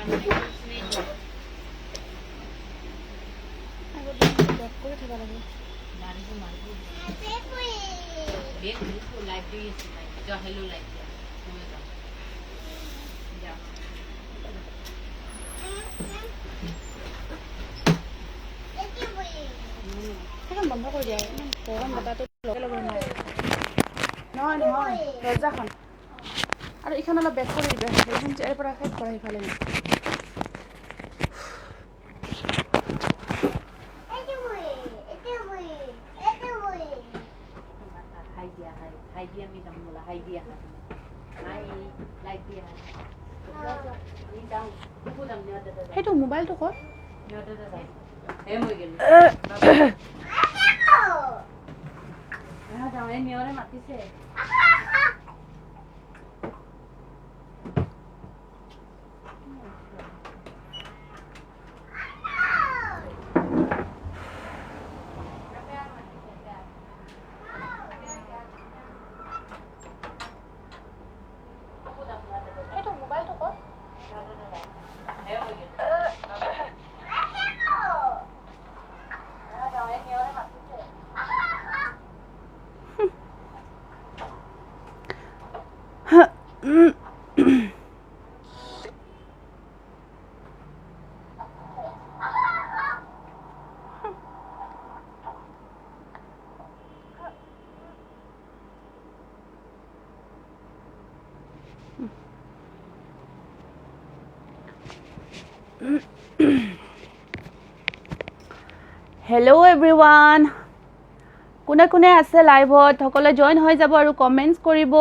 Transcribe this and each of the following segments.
কৰি থ'ব লাগে। সেইখন বন্ধ কৰি দিয়া, ইমান গৰম বতাহটো লগে লগে সোমাই। নহয় নহয়, দৰ্জাখন আৰু এইখন অলপ বেক কৰি দিবা। এইখন ইয়াৰ পৰা শেষ কৰা, সিফালে নি। সেইটো মোবাইলটো ক'ত? সেইটো মোবাইলটো ক'ত? হেল্ল' এভৰিৱান, কোনে কোনে আছে লাইভত সকলোৱে জইন হৈ যাব আৰু কমেণ্টছ কৰিব।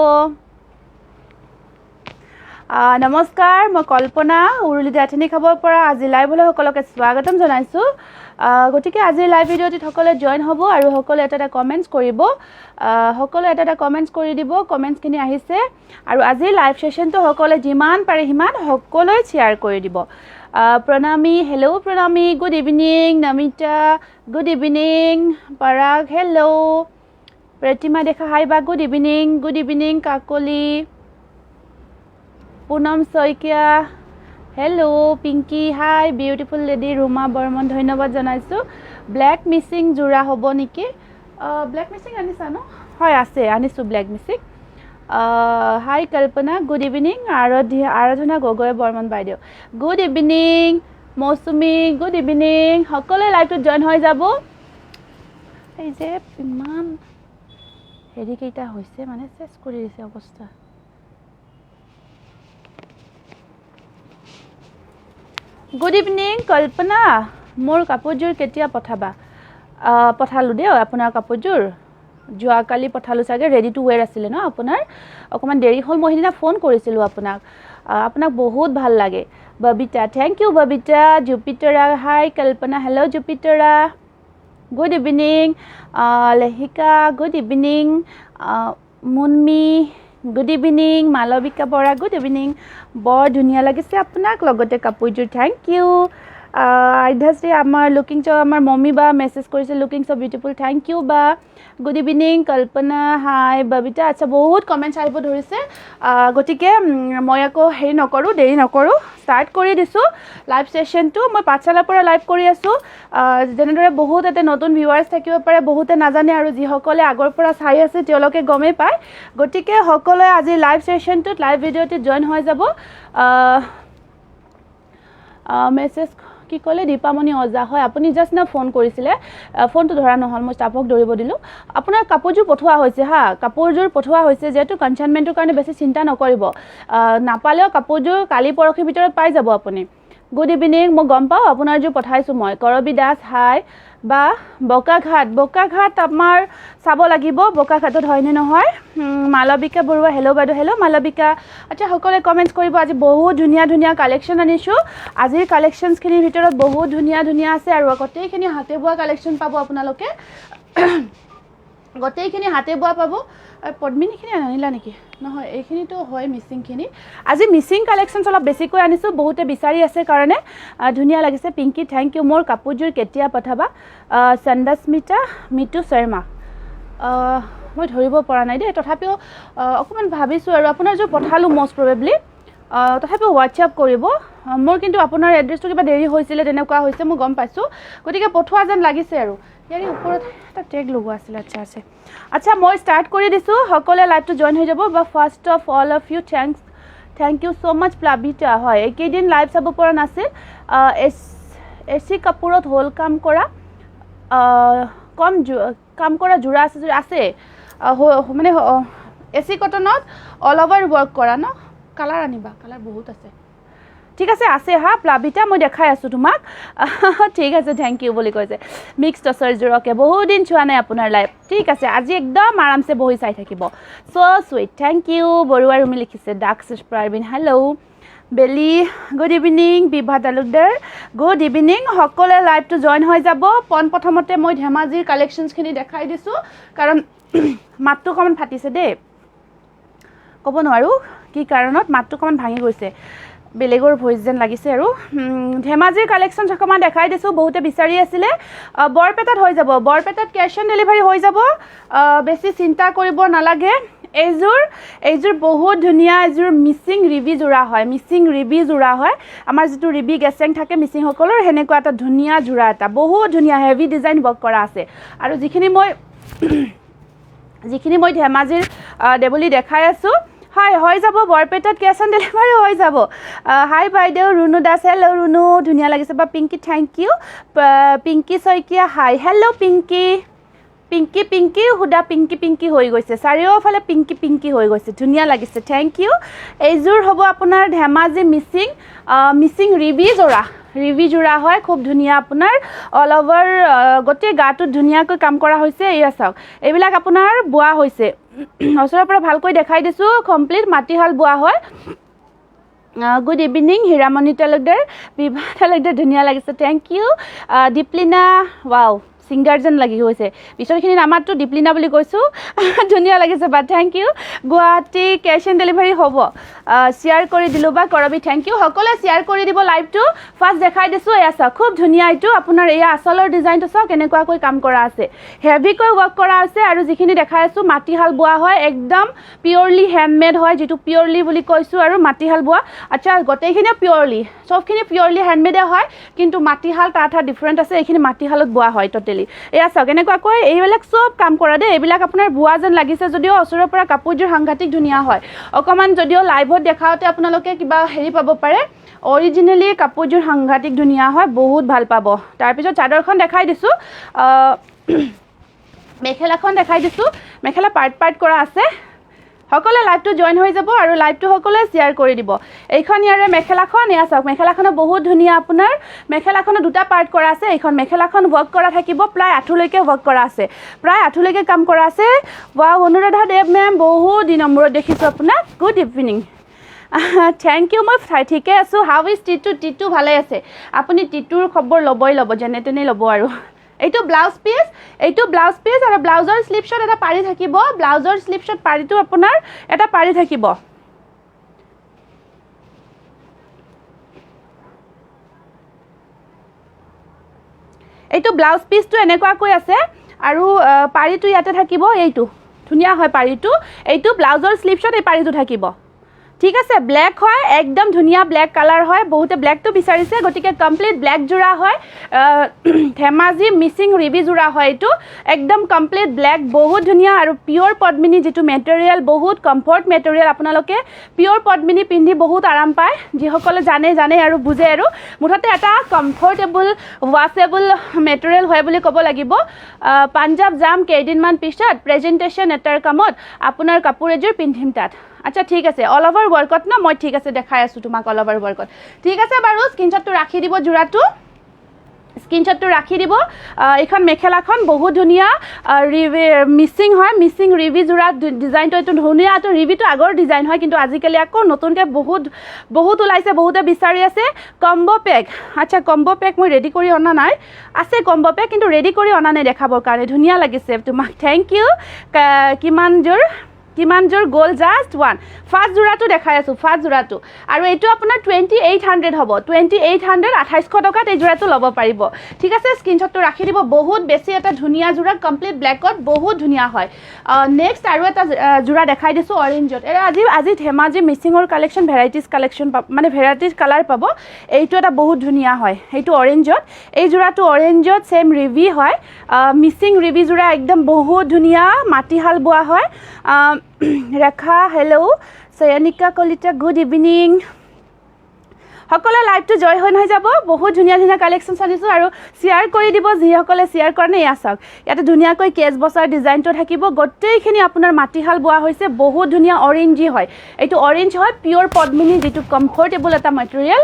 নমস্কাৰ, মই কল্পনা উৰুলি আথনি খাবৰ পৰা আজি লাইভলৈ সকলোকে স্বাগতম জনাইছোঁ। গতিকে আজিৰ লাইভ ভিডিঅ'টিত সকলোৱে জইন হ'ব আৰু সকলোৱে এটা এটা কমেণ্টছ কৰিব। সকলোৱে এটা এটা কমেণ্টছ কৰি দিব, কমেণ্টছখিনি আহিছে। আৰু আজিৰ লাইভ ছেশ্যনটো সকলোৱে যিমান পাৰে সিমান সকলোৱে শ্বেয়াৰ কৰি দিব। Pranami, hello Pranami, good evening. Namita, good evening. Parag, hello. Pratima Deka, hi বা, good evening. Good evening Kakoli. Punam Saikia, hello. Pinky, hi beautiful lady. Ruma Barman, ধন্যবাদ জনাইছোঁ। ব্লেক মিচিং যোৰা হ'ব নেকি? ব্লেক মিচিং আনিছা ন? হয়, আছে, আনিছোঁ black Mising. Hi Kalpana, good evening. Aradhana Gogoi Barman বাইদেউ, good evening. Mousumi, good evening. সকলোৱে লাইভটোত জইন হৈ যাব। এই যে ইমান হেৰিকেইটা হৈছে, মানে চেচ কৰি দিছে অৱস্থা। গুড ইভিনিং কল্পনা, মোৰ কাপোৰযোৰ কেতিয়া পঠাবা? পঠালোঁ দেই আপোনাৰ কাপোৰযোৰ, যোৱাকালি পঠালোঁ চাগে। ৰেডি টু ৱেৰ আছিলে ন আপোনাৰ? অকণমান দেৰি হ'ল, মই সেইদিনা ফোন কৰিছিলোঁ আপোনাক। আপোনাক বহুত ভাল লাগে। Babita, thank U Babita. Jupitora, hi Kalpana, hello Jupitora, good evening. Lehika, good evening. Munmi, good evening. Malabika Bora, good evening. বৰ ধুনীয়া লাগিছে আপোনাক, লগতে কাপোৰযোৰ, thank U. Adyashree, আমাৰ লুকিং চ', আমাৰ মম্মী বা মেছেজ কৰিছে, looking so beautiful, thank you বা। Good evening Kalpana, hi Babita. আচ্ছা, বহুত কমেণ্টছ আহিব ধৰিছে, গতিকে মই আকৌ হেৰি নকৰোঁ, দেৰি নকৰোঁ, ষ্টাৰ্ট কৰি দিছোঁ লাইভ ছেশ্যনটো। মই পাঠশালাৰ পৰা লাইভ কৰি আছোঁ। যেনেদৰে বহুত এটা নতুন ভিউৱাৰ্ছ থাকিব পাৰে, বহুতে নাজানে, আৰু যিসকলে আগৰ পৰা চাই আছে তেওঁলোকে গমেই পায়। গতিকে সকলোৱে আজি লাইভ ছেশ্যনটোত, লাইভ ভিডিঅ'টোত জইন হৈ যাব। মেছেজ কি ক'লে? দীপামণি অজা, হয়, আপুনি জাষ্ট না ফোন কৰিছিলে, ফোনটো ধৰা নহ'ল, মই ষ্টাফক দৌৰিব দিলোঁ। আপোনাৰ কাপোৰযোৰ পঠোৱা হৈছে, হা, কাপোৰযোৰ পঠোৱা হৈছে। যিহেতু কনচাইনমেণ্টটোৰ কাৰণে বেছি চিন্তা নকৰিব, নাপালেও কাপোৰযোৰ কালি পৰহিৰ ভিতৰত পাই যাব আপুনি। গুড ইভিনিং, মই গম পাওঁ আপোনাৰযোৰ পঠাইছোঁ মই। কৰবী দাস, হাই বা। বোকাঘাট, বোকাঘাট আমাৰ চাব লাগিব বোকাঘাটত হয়নে নহয়। মালবিকা বৰুৱা, হেল্ল' বাইদেউ, হেল্ল' মালবিকা। আচ্ছা, সকলোৱে কমেণ্টছ কৰিব। আজি বহুত ধুনীয়া ধুনীয়া কালেকশ্যন আনিছোঁ। আজিৰ কালেকশ্যনছখিনিৰ ভিতৰত বহুত ধুনীয়া ধুনীয়া আছে আৰু গোটেইখিনি হাতে বোৱা কালেকশ্যন পাব আপোনালোকে, গোটেইখিনি হাতে বোৱা পাব। পদ্মিনীখিনি আনিলা নেকি? নহয়, এইখিনিতো হয় মিচিংখিনি। আজি মিচিং কালেকশ্যনছ অলপ বেছিকৈ আনিছোঁ, বহুতে বিচাৰি আছে কাৰণে। ধুনীয়া লাগিছে পিংকি, thank U. মোৰ কাপোৰযোৰ কেতিয়া পঠাবা? চন্দাস্মিতা মিতু শৰ্মা, মই ধৰিব পৰা নাই দেই, তথাপিও অকণমান ভাবিছোঁ আৰু আপোনাৰযোৰ পঠালোঁ মষ্ট প্ৰবেবলি, তথাপিও হোৱাটছআপ কৰিব। মোৰ কিন্তু আপোনাৰ এড্ৰেছটো কিবা দেৰি হৈছিলে, তেনেকুৱা হৈছে, মই গম পাইছোঁ, গতিকে পঠোৱা যেন লাগিছে। আৰু ইয়াৰে ওপৰত এটা টেগ লগোৱা আছিলে। আচ্ছা আছে। আচ্ছা, মই ষ্টাৰ্ট কৰি দিছোঁ, সকলোৱে লাইভটো জইন হৈ যাব। বা first of all of you thank you so much Plabita. হয়, এইকেইদিন লাইভ চাব পৰা নাছিল। এ চি কাপোৰত হ'ল কাম কৰা, কম কাম কৰা যোৰা আছে? আছে, মানে এ চি কটনত অল অভাৰ ৱৰ্ক কৰা ন? কালাৰ আনিবা, কালাৰ বহুত আছে। ঠিক আছে, আছে। হা প্লাবিতা, মই দেখাই আছোঁ তোমাক। ঠিক আছে, thank U বুলি কৈছে। মিক্স টচৰযোৰ, অ'কে। বহুত দিন চোৱা নাই আপোনাৰ লাইভ। ঠিক আছে, আজি একদম আৰামছে বহি চাই থাকিব। So' sweet, thank U. Barua Rumi লিখিছে, ডাক পাৰবিন, hello' Beli, good evening. Bibha Talukdar, good evening. সকলোৱে লাইভটো জইন হৈ যাব। পোনপ্ৰথমতে মই ধেমাজিৰ কালেকশ্যনছখিনি দেখাই দিছোঁ, কাৰণ মাতটো অকণমান ফাটিছে দেই। ক'ব নোৱাৰোঁ কি কাৰণত মাতটো অকণমান ভাঙি গৈছে, বেলেগৰ ভইচ যেন লাগিছে। আৰু ধেমাজিৰ কালেকশ্যনছ অকণমান দেখাই দিছোঁ, বহুতে বিচাৰি আছিলে। বৰপেটাত হৈ যাব, বৰপেটাত কেছ অন ডেলিভাৰী হৈ যাব, বেছি চিন্তা কৰিব নালাগে। এইযোৰ বহুত ধুনীয়া, এইযোৰ মিচিং ৰিবি যোৰা হয়, মিচিং ৰিবি যোৰা হয়। আমাৰ যিটো ৰিবি গেচেং থাকে মিচিংসকলৰ, সেনেকুৱা এটা ধুনীয়া যোৰা এটা, বহুত ধুনীয়া হেভি ডিজাইন ৱৰ্ক কৰা আছে। আৰু যিখিনি মই ধেমাজিৰ দেৱলী দেখাই আছোঁ, হয়, হৈ যাব, বৰপেটাত কেছ অন ডেলিভাৰী হৈ যাব। হাই বাইদেউ, ৰুণু দাস, হেল্ল' ৰুণু, ধুনীয়া লাগিছে বা Pinky, thank U. Pinky Saikia, hi, hello Pinky. Pinky Pinky সুদা পিংকি পিংকি হৈ গৈছে, চাৰিওফালে পিংকি পিংকি হৈ গৈছে। ধুনীয়া লাগিছে, thank U. এইযোৰ হ'ব আপোনাৰ ধেমাজি মিচিং মিচিং ৰিবি যোৰা, ৰিবি যোৰা হয়। খুব ধুনীয়া, আপোনাৰ অল অভাৰ গোটেই গাটোত ধুনীয়াকৈ কাম কৰা হৈছে। এয়া চাওক, এইবিলাক আপোনাৰ বোৱা হৈছে। ওচৰৰ পৰা ভালকৈ দেখাই দিছোঁ, কমপ্লিট মাটিশাল বোৱা হয়। Good evening Hiramoni Talukdar, Bibha Talukdar, ধুনীয়া লাগিছে, thank U. Deeplina, wow, singer যেন লাগি গৈছে। পিছৰখিনি নামাতো, দীপলিনা বুলি কৈছোঁ। ধুনীয়া লাগিছে বা, thank U. Guwahati cash on delivery হ'ব। শ্বেয়াৰ কৰি দিলোঁ বা কৰবি, thank U. সকলোৱে শ্বেয়াৰ কৰি দিব লাইভটো। ফাৰ্ষ্ট দেখাই দিছোঁ, এয়া চাওক, খুব ধুনীয়া এইটো আপোনাৰ। এয়া আচলৰ ডিজাইনটো চাওক, কেনেকুৱাকৈ কাম কৰা আছে, হেভিকৈ ৱৰ্ক কৰা আছে। আৰু যিখিনি দেখাই আছোঁ, মাটিশাল বোৱা হয়, একদম পিয়'ৰলি হেণ্ডমেড হয়, যিটো পিয়'ৰলি বুলি কৈছোঁ, আৰু মাটিশাল বোৱা। আচ্ছা, গোটেইখিনিয়ে পিয়'ৰলি, চবখিনি পিয়'ৰলি হেণ্ডমেডে হয়, কিন্তু মাটিশাল তাত ডিফাৰেণ্ট আছে। এইখিনি মাটিশালত বোৱা হয় ট'টেলি। এয়া চাওক, এনেকুৱাকৈ এইবিলাক চব কাম কৰা দেই। এইবিলাক আপোনাৰ বোৱা যেন লাগিছে যদিও ওচৰৰ পৰা কাপোৰযোৰ সাংঘাতিক ধুনীয়া হয়। অকণমান যদিও লাইভত দেখাওঁতে আপোনালোকে কিবা হেৰি পাব পাৰে, অৰিজিনেলি কাপোৰযোৰ সাংঘাতিক ধুনীয়া হয়, বহুত ভাল পাব। তাৰপিছত চাদৰখন দেখাই দিছোঁ, মেখেলাখন দেখাই দিছোঁ। মেখেলা পাৰ্ট পাৰ্ট কৰা আছে। সকলোৱে লাইভটো জইন হৈ যাব আৰু লাইভটো সকলোৱে শ্বেয়াৰ কৰি দিব। এইখন ইয়াৰে মেখেলাখন, এয়া চাওক, মেখেলাখনো বহুত ধুনীয়া। আপোনাৰ মেখেলাখনো দুটা পাৰ্ট কৰা আছে। এইখন মেখেলাখন ৱৰ্ক কৰা থাকিব, প্ৰায় আঁঠুলৈকে ৱৰ্ক কৰা আছে, প্ৰায় আঁঠুলৈকে কাম কৰা আছে। ৱাও, অনুৰাধা দেৱ মেম, বহুত দিনৰ মূৰত দেখিছোঁ আপোনাক। Good evening, thank U. মই ঠিকে আছোঁ। How is Titu? Titu ভালে আছে। আপুনি টিটুৰ খবৰ ল'বই ল'ব, যেনে তেনে ল'ব। আৰু এইটো ব্লাউজ পিচ, এইটো ব্লাউজ পিচ আৰু ব্লাউজৰ শ্লিভছত এটা পাৰি থাকিব। ব্লাউজৰ শ্লিভছত পাৰিটো আপোনাৰ এটা পাৰি থাকিব। এইটো ব্লাউজ পিচটো এনেকুৱাকৈ আছে আৰু পাৰিটো ইয়াতে থাকিব। এইটো ধুনীয়া হয় পাৰিটো। এইটো ব্লাউজৰ শ্লিভছত এই পাৰিটো থাকিব। ঠিক আছে, ব্লেক হয়, একদম ধুনীয়া ব্লেক কালাৰ হয়। বহুতে ব্লেকটো বিচাৰিছে, গতিকে কমপ্লিট ব্লেক যোৰা হয়। ধেমাজি মিচিং ৰিবি যোৰা হয় এইটো, একদম কমপ্লিট ব্লেক, বহুত ধুনীয়া। আৰু পিয়'ৰ পদ্মিনী যিটো মেটেৰিয়েল, বহুত কমফৰ্ট মেটেৰিয়েল। আপোনালোকে পিয়'ৰ পদ্মিনী পিন্ধি বহুত আৰাম পায়। যিসকলে জানে জানে আৰু বুজে। আৰু মুঠতে এটা কমফৰ্টেবল ৱাছেবল মেটেৰিয়েল হয় বুলি ক'ব লাগিব। পাঞ্জাৱ যাম কেইদিনমান পিছত প্ৰেজেণ্টেশ্যন এটাৰ কামত, আপোনাৰ কাপোৰ এযোৰ পিন্ধিম তাত। আচ্ছা, ঠিক আছে। অল অভাৰ ৱৰ্কত ন? মই ঠিক আছে, দেখাই আছোঁ তোমাক অল অভাৰ ৱৰ্কত। ঠিক আছে বাৰু, স্ক্ৰীনশ্বটটো ৰাখি দিব, যোৰাটো স্ক্ৰীনশ্বটটো ৰাখি দিব। এইখন মেখেলাখন বহুত ধুনীয়া, ৰিবি মিচিং হয়, মিচিং ৰিবি যোৰা। ডিজাইনটো এইটো ধুনীয়া। এইটো ৰিবিটো আগৰ ডিজাইন হয়, কিন্তু আজিকালি আকৌ নতুনকৈ বহুত বহুত ওলাইছে, বহুতে বিচাৰি আছে। কম্ব' পেক, আচ্ছা, কম্ব' পেক মই ৰেডি কৰি অনা নাই। আছে কম্ব' পেক, কিন্তু ৰেডি কৰি অনা নাই দেখাবৰ কাৰণে। ধুনীয়া লাগিছে তোমাক, thank U. কিমানযোৰ? কিমানযোৰ গ'ল? Just one. ফাৰ্ষ্ট যোৰাটো দেখাই আছোঁ, ফাৰ্ষ্ট যোৰাটো। আৰু এইটো আপোনাৰ 2800 হ'ব, 2800, 2800 টকাত এই যোৰাটো ল'ব পাৰিব। ঠিক আছে, স্ক্ৰীনশ্বটটো ৰাখি দিব। বহুত বেছি এটা ধুনীয়া যোৰা, কমপ্লিট ব্লেকত বহুত ধুনীয়া হয়। নেক্সট আৰু এটা যোৰা দেখাই দিছোঁ অৰেঞ্জত। এই আজি ধেমাজি মিচিঙৰ কালেকশ্যন, ভেৰাইটিজ কালেকশ্যন পাব, মানে ভেৰাইটিজ কালাৰ পাব। এইটো এটা বহুত ধুনীয়া হয়, এইটো অৰেঞ্জত। এই যোৰাটো অৰেঞ্জত ছেম ৰিভি হয়, মিচিং ৰিভি যোৰা, একদম বহুত ধুনীয়া, মাটিশাল বোৱা হয়। Rekha hello, Chayanika Kalita good evening. সকলোৱে লাইভটো জয় হৈ নহয় যাব। বহুত ধুনীয়া ধুনীয়া কালেকশ্যনছ আনিছোঁ আৰু শ্বেয়াৰ কৰি দিব যিসকলে শ্বেয়াৰ কৰা নাই। এয়া চাওক, ইয়াতে ধুনীয়াকৈ কেচ বচাৰ ডিজাইনটো থাকিব। গোটেইখিনি আপোনাৰ মাটিশাল বোৱা হৈছে, বহুত ধুনীয়া অৰেঞ্জি হয়। এইটো অৰেঞ্জ হয়, পিয়'ৰ পদ্মিনী, যিটো কমফৰ্টেবল এটা মেটেৰিয়েল।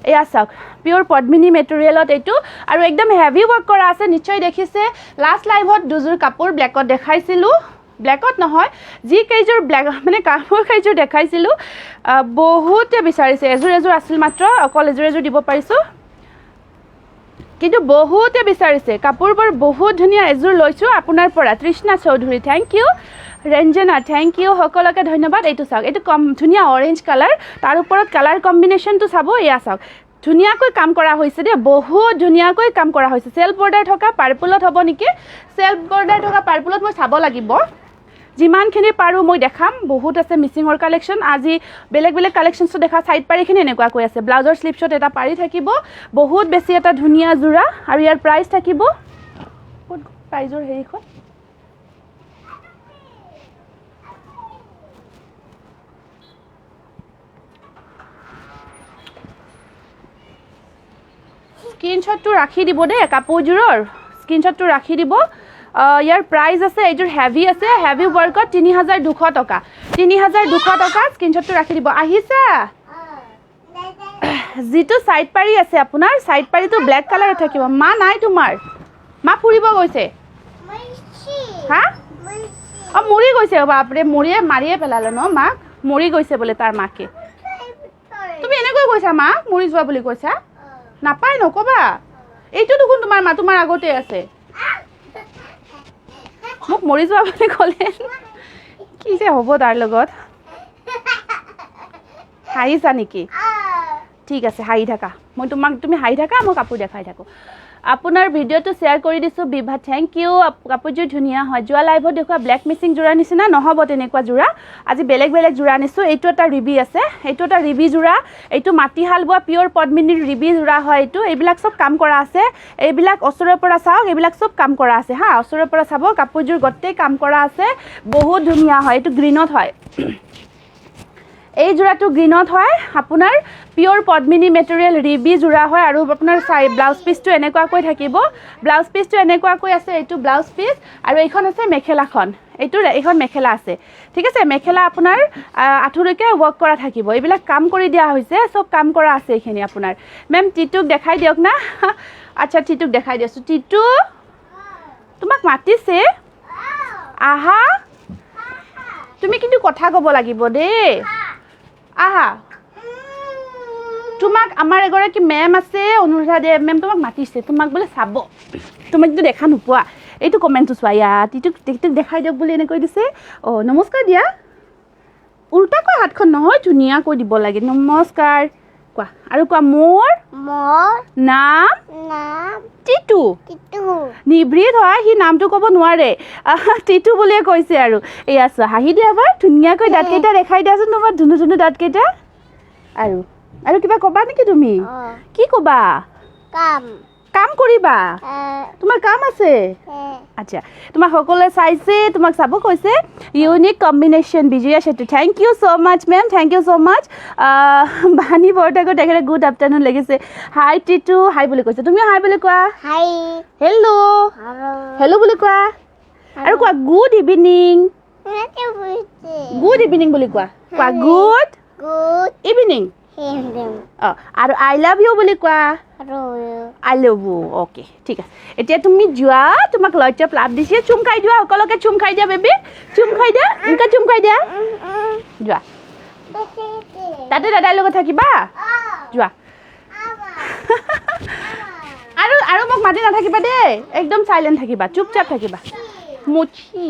এয়া চাওক, পিয়'ৰ পদ্মিনী মেটেৰিয়েলত এইটো, আৰু একদম হেভি ৱৰ্ক কৰা আছে। নিশ্চয় দেখিছে লাষ্ট লাইভত দুযোৰ কাপোৰ ব্লেকত দেখাইছিলোঁ, ব্লেকত নহয়, যি কেইযোৰ ব্লেক মানে কাপোৰ কেইযোৰ দেখাইছিলোঁ, বহুতে বিচাৰিছে। এযোৰ এযোৰ আছিল মাত্ৰ, অকল এযোৰ এযোৰ দিব পাৰিছোঁ, কিন্তু বহুতে বিচাৰিছে। কাপোৰবোৰ বহুত ধুনীয়া। এযোৰ লৈছোঁ আপোনাৰ পৰা। Trishna Choudhury thank you, Ranjana thank you, সকলোকে ধন্যবাদ। এইটো চাওক, এইটো কম ধুনীয়া অৰেঞ্জ কালাৰ, তাৰ ওপৰত কালাৰ কম্বিনেশ্যনটো চাব। এয়া চাওক, ধুনীয়াকৈ কাম কৰা হৈছে দেই, বহুত ধুনীয়াকৈ কাম কৰা হৈছে। চেল্ফ বৰ্ডাৰ থকা পাৰ্পলত হ'ব নেকি? চেল্ফ বৰ্ডাৰ থকা পাৰ্পলত মই চাব লাগিব। যিমানখিনি পাৰোঁ মই দেখাম। বহুত আছে মিচিঙৰ কালেকশ্যন। আজি বেলেগ বেলেগ কালেকশ্যনছো দেখা। চাইড পাৰিখিনি এনেকুৱাকৈ আছে, ব্লাউজৰ শ্লিপছত এটা পাৰি থাকিব। বহুত বেছি এটা ধুনীয়া যোৰা, আৰু ইয়াৰ প্ৰাইচ থাকিব, ক'ত প্ৰাইজৰ হেৰিখন? স্ক্ৰীনশ্বটটো ৰাখি দিব দেই, কাপোৰযোৰৰ স্ক্ৰীনশ্বটটো ৰাখি দিব। ইয়াৰ প্ৰাইচ আছে, এইযোৰ হেভি আছে, হেভি ৱৰ্কত 3200 টকা, 3200 টকা। স্ক্ৰীনশ্বটটো ৰাখি দিব। আহিছা, যিটো চাইড পাৰি আছে আপোনাৰ, চাইড পাৰিটো ব্লেক কালাৰত থাকিব। মা নাই তোমাৰ, মা ফুৰিব গৈছে। হা, অঁ মৰি গৈছে, বাপৰে, মৰিয়ে মাৰিয়ে পেলালে ন মাক, মৰি গৈছে বোলে তাৰ মাকে। তুমি এনেকৈ কৈছা মা মৰি যোৱা বুলি কৈছা? নাপায়, নক'বা। এইটো দেখোন তোমাৰ মা তোমাৰ আগতে আছে। মোক মৰি যোৱা বুলি ক'লে কি যে হ'ব তাৰ লগত। হাঁহিছা নেকি? ঠিক আছে, হাঁহি থাকা। মই তোমাক, তুমি হাঁহি থাকা, মই কাপোৰ দেখাই থাকোঁ। আপোনাৰ ভিডিঅ'টো শ্বেয়াৰ কৰি দিছোঁ বিভা, thank U. কাপোৰযোৰ ধুনীয়া হয়। যোৱা লাইভত দেখুওৱা ব্লেক মিচিং যোৰাৰ নিচিনা নহ'ব তেনেকুৱা যোৰা। আজি বেলেগ বেলেগ যোৰা আনিছোঁ। এইটো এটা ৰিবি আছে, এইটো এটা ৰিবি যোৰা। এইটো মাটিশাল বোৱা পিয়'ৰ পদ্মিনীৰ ৰিবি যোৰা হয় এইটো। এইবিলাক চব কাম কৰা আছে। এইবিলাক ওচৰৰ পৰা চাওক, এইবিলাক চব কাম কৰা আছে। হা, ওচৰৰ পৰা চাব, কাপোৰযোৰ গোটেই কাম কৰা আছে, বহুত ধুনীয়া হয়। এইটো গ্ৰীণত হয়, এই যোৰাটো গ্ৰীণত হয়। আপোনাৰ পিয়'ৰ পদ্মিনী মেটেৰিয়েল ৰিবি যোৰা হয়। আৰু আপোনাৰ চাই ব্লাউজ পিচটো এনেকুৱাকৈ থাকিব, ব্লাউজ পিচটো এনেকুৱাকৈ আছে। এইটো ব্লাউজ পিচ, আৰু এইখন আছে মেখেলাখন, এইটো এইখন মেখেলা আছে। ঠিক আছে, মেখেলা আপোনাৰ আঁঠুলৈকে ৱৰ্ক কৰা থাকিব। এইবিলাক কাম কৰি দিয়া হৈছে, চব কাম কৰা আছে এইখিনি আপোনাৰ। মেম টিটুক দেখাই দিয়ক না। আচ্ছা, টিটুক দেখাই দিছোঁ। টিটু তোমাক মাতিছে, আহা। তুমি কিন্তু কথা ক'ব লাগিব দেই, আহা। তোমাক আমাৰ এগৰাকী মেম আছে, অনুৰাধা দেৱ মেম, তোমাক মাতিছে, তোমাক বোলে চাব। তোমাক কিন্তু দেখা নোপোৱা। এইটো কমেণ্টটো চোৱা, ইয়াত টিটুক টিটুক দেখাই দিয়ক বুলি এনেকৈ দিছে। অঁ নমস্কাৰ দিয়া, উল্টাকৈ হাতখন নহয়, ধুনীয়াকৈ দিব লাগে। নমস্কাৰ কোৱা, আৰু কোৱা মোৰ নাম টিটু। নিভৃত হয়, সি নামটো ক'ব নোৱাৰে, টিটু বুলিয়ে কৈছে। আৰু এয়া চোৱা, হাঁহি দিয়া এবাৰ, ধুনীয়াকৈ দাঁতকেইটা দেখাই দিয়াচোন তোমাৰ, ধুনু ধুনু দাঁতকেইটা। আৰু আৰু কিবা ক'বা নেকি তুমি? কি ক'বা? কাম কৰিবা, তোমাৰ কাম আছে। আচ্ছা, তোমাক সকলোৱে চাইছে, তোমাক চাব কৈছে। Unique combination Bijoya Chetri, thank you so much ma'am, thank you so much. Bani Borthakur তেখেতে গুড আফটাৰনুন লিখিছে। হাই টিটু, হাই বুলি কৈছে, তুমিও হাই বুলি কোৱা। হেল্ল' হেল্ল' বুলি কোৱা, আৰু কোৱা গুড ইভিনিং, গুড ইভিনিং বুলি কোৱা, কোৱা গুড ইভিনিং। অঁ, আৰু I love you বুলি কোৱা, I love you. Okay, ঠিক আছে। এতিয়া তুমি যোৱা, তোমাক লজ্জা লাভ দিছে। চুম খাই যোৱা, সকলোকে চুম খাই দিয়া, বেবী চুম খাই দিয়া, এনেকৈ চুম খাই দিয়া। যোৱা, তাতে দাদাৰ লগত থাকিবা, যোৱা। আৰু আৰু মোক মাতি নাথাকিবা দেই, একদম চাইলেণ্ট থাকিবা, চুপচাপ থাকিবা। মুঠি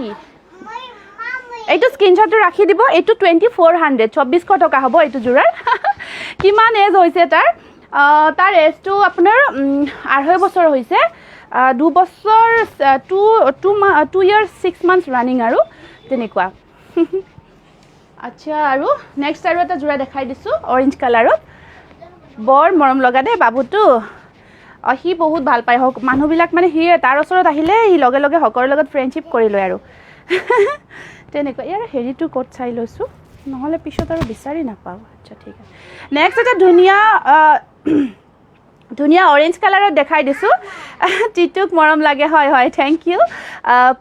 এইটো স্ক্ৰীনশ্বটটো ৰাখি দিব। এইটো 2400, 2400 টকা হ'ব এইটো যোৰাৰ। কিমান এজ হৈছে তাৰ? তাৰ এজটো আপোনাৰ 2.5 বছৰ হৈছে, 2 বছৰ, two two 2 years 6 months running আৰু তেনেকুৱা। আচ্ছা, আৰু নেক্সট আৰু এটা যোৰা দেখাই দিছোঁ অৰেঞ্জ কালাৰত। বৰ মৰম লগা দেই বাবুটো। অঁ, সি বহুত ভাল পায় হওক মানুহবিলাক, মানে সি তাৰ ওচৰত আহিলে সি লগে লগে সকলোৰ লগত ফ্ৰেণ্ডশ্বিপ কৰি লয় আৰু তেনেকুৱা। ইয়াৰ হেৰিটো ক'ত চাই লৈছোঁ, নহ'লে পিছত আৰু বিচাৰি নাপাওঁ। আচ্ছা, ঠিক আছে। নেক্সট এটা ধুনীয়া ধুনীয়া অৰেঞ্জ কালাৰত দেখাই দিছোঁ। টিটুক মৰম লাগে। হয় হয়, thank U.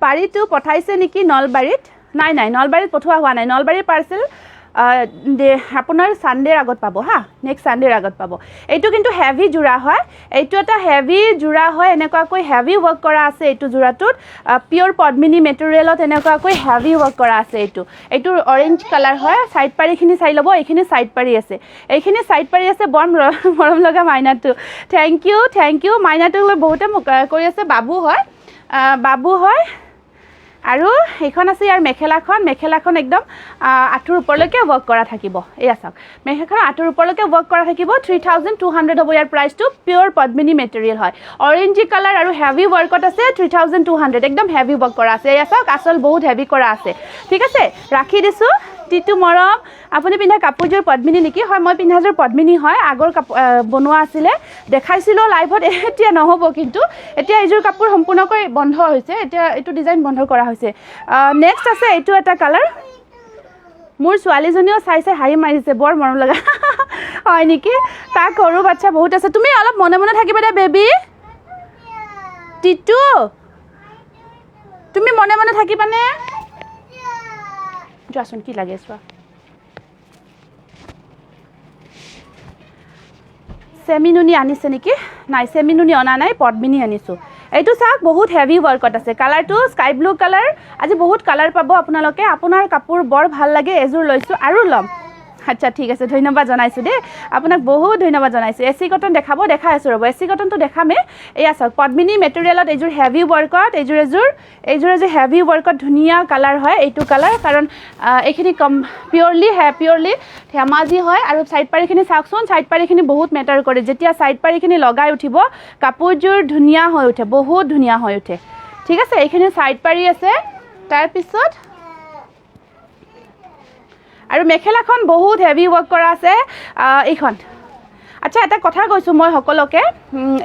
পাৰিটো পঠাইছে নেকি নলবাৰীত? নাই নাই, নলবাৰীত পঠোৱা হোৱা নাই। নলবাৰীৰ পাৰ্চেল আপোনাৰ ছানডেৰ আগত পাব। হা, নেক্সট ছানডেৰ আগত পাব। এইটো কিন্তু হেভি যোৰা হয়। এইটো এটা হেভি যোৰা হয়। এনেকুৱাকৈ হেভি ৱৰ্ক কৰা আছে এইটো যোৰাটোত। পিয়'ৰ পদ্মিনী মেটেৰিয়েলত এনেকুৱাকৈ হেভি ৱৰ্ক কৰা আছে এইটো। এইটো অৰেঞ্জ কালাৰ হয়। ছাইড পাৰিখিনি চাই ল'ব। এইখিনি ছাইড পাৰি আছে, এইখিনি ছাইড পাৰি আছে। বৰ মৰম লগা মাইনাটো। Thank U, thank U. মাইনাটোক লৈ বহুতে মোক কৰি আছে। বাবু হয়, বাবু হয়। আৰু সেইখন আছে ইয়াৰ মেখেলাখন। মেখেলাখন একদম আঁঠুৰ ওপৰলৈকে ৱৰ্ক কৰা থাকিব। এয়া চাওক, মেখেলাখন আঁঠুৰ ওপৰলৈকে ৱৰ্ক কৰা থাকিব। 3200 হ'ব ইয়াৰ প্ৰাইচটো। পিয়'ৰ পদ্মিনী মেটেৰিয়েল হয়, অৰেঞ্জি কালাৰ আৰু হেভি ৱৰ্কত আছে। 3200, একদম হেভি ৱৰ্ক কৰা আছে। এয়া চাওক, আচল বহুত হেভি কৰা আছে। ঠিক আছে, ৰাখি দিছোঁ। টিটু মৰম। আপুনি পিন্ধা কাপোৰযোৰ পদ্মিনী নেকি? হয়, মই পিন্ধাযোৰ পদ্মিনী হয়। আগৰ কাপোৰ বনোৱা আছিলে, দেখাইছিলোঁ লাইভত। এতিয়া নহ'ব কিন্তু। এতিয়া এইযোৰ কাপোৰ সম্পূৰ্ণকৈ বন্ধ হৈছে। এতিয়া এইটো ডিজাইন বন্ধ কৰা হৈছে। নেক্সট আছে এইটো এটা কালাৰ। মোৰ ছোৱালীজনীও চাই চাই হাঁহি মাৰিছে, বৰ মৰম লগা। হয় নেকি? তাক সৰু বাচ্ছা বহুত আছে। তুমি অলপ মনে মনে থাকিবা দে বেবী। টিটু, তুমি মনে মনে থাকিবানে? যোৱাচোন, কি লাগে চোৱা। চেমি নুনি আনিছে নেকি? নাই, চেমি নুনি অনা নাই, পদ্মিনী আনিছোঁ। এইটো চাওক, বহুত হেভি ৱৰ্কত আছে। কালাৰটো স্কাই ব্লু কালাৰ। আজি বহুত কালাৰ পাব আপোনালোকে। আপোনাৰ কাপোৰ বৰ ভাল লাগে, এযোৰ লৈছোঁ আৰু ল'ম। আচ্ছা, ঠিক আছে, ধন্যবাদ জনাইছোঁ দেই আপোনাক, বহুত ধন্যবাদ জনাইছোঁ। এ চি কটন দেখাব? দেখাই আছোঁ ৰ'ব, এ চি কটনটো দেখামেই। এয়া চাওক, পদ্মিনী মেটেৰিয়েলত এইযোৰ হেভি ৱৰ্কত, এইযোৰ এযোৰ হেভি ৱৰ্কত ধুনীয়া কালাৰ হয় এইটো কালাৰ। কাৰণ এইখিনি কম পিয়'ৰলি ধেমাজি হয়। আৰু ছাইড পাৰিখিনি চাওকচোন, ছাইড পাৰিখিনি বহুত মেটাৰ কৰে। যেতিয়া ছাইড পাৰিখিনি লগাই উঠিব, কাপোৰযোৰ ধুনীয়া হৈ উঠে, বহুত ধুনীয়া হৈ উঠে। ঠিক আছে, এইখিনি ছাইড পাৰি আছে। তাৰপিছত আৰু মেখেলাখন বহুত হেভি ৱৰ্ক কৰা আছে এইখন। আচ্ছা, এটা কথা কৈছোঁ মই সকলোকে,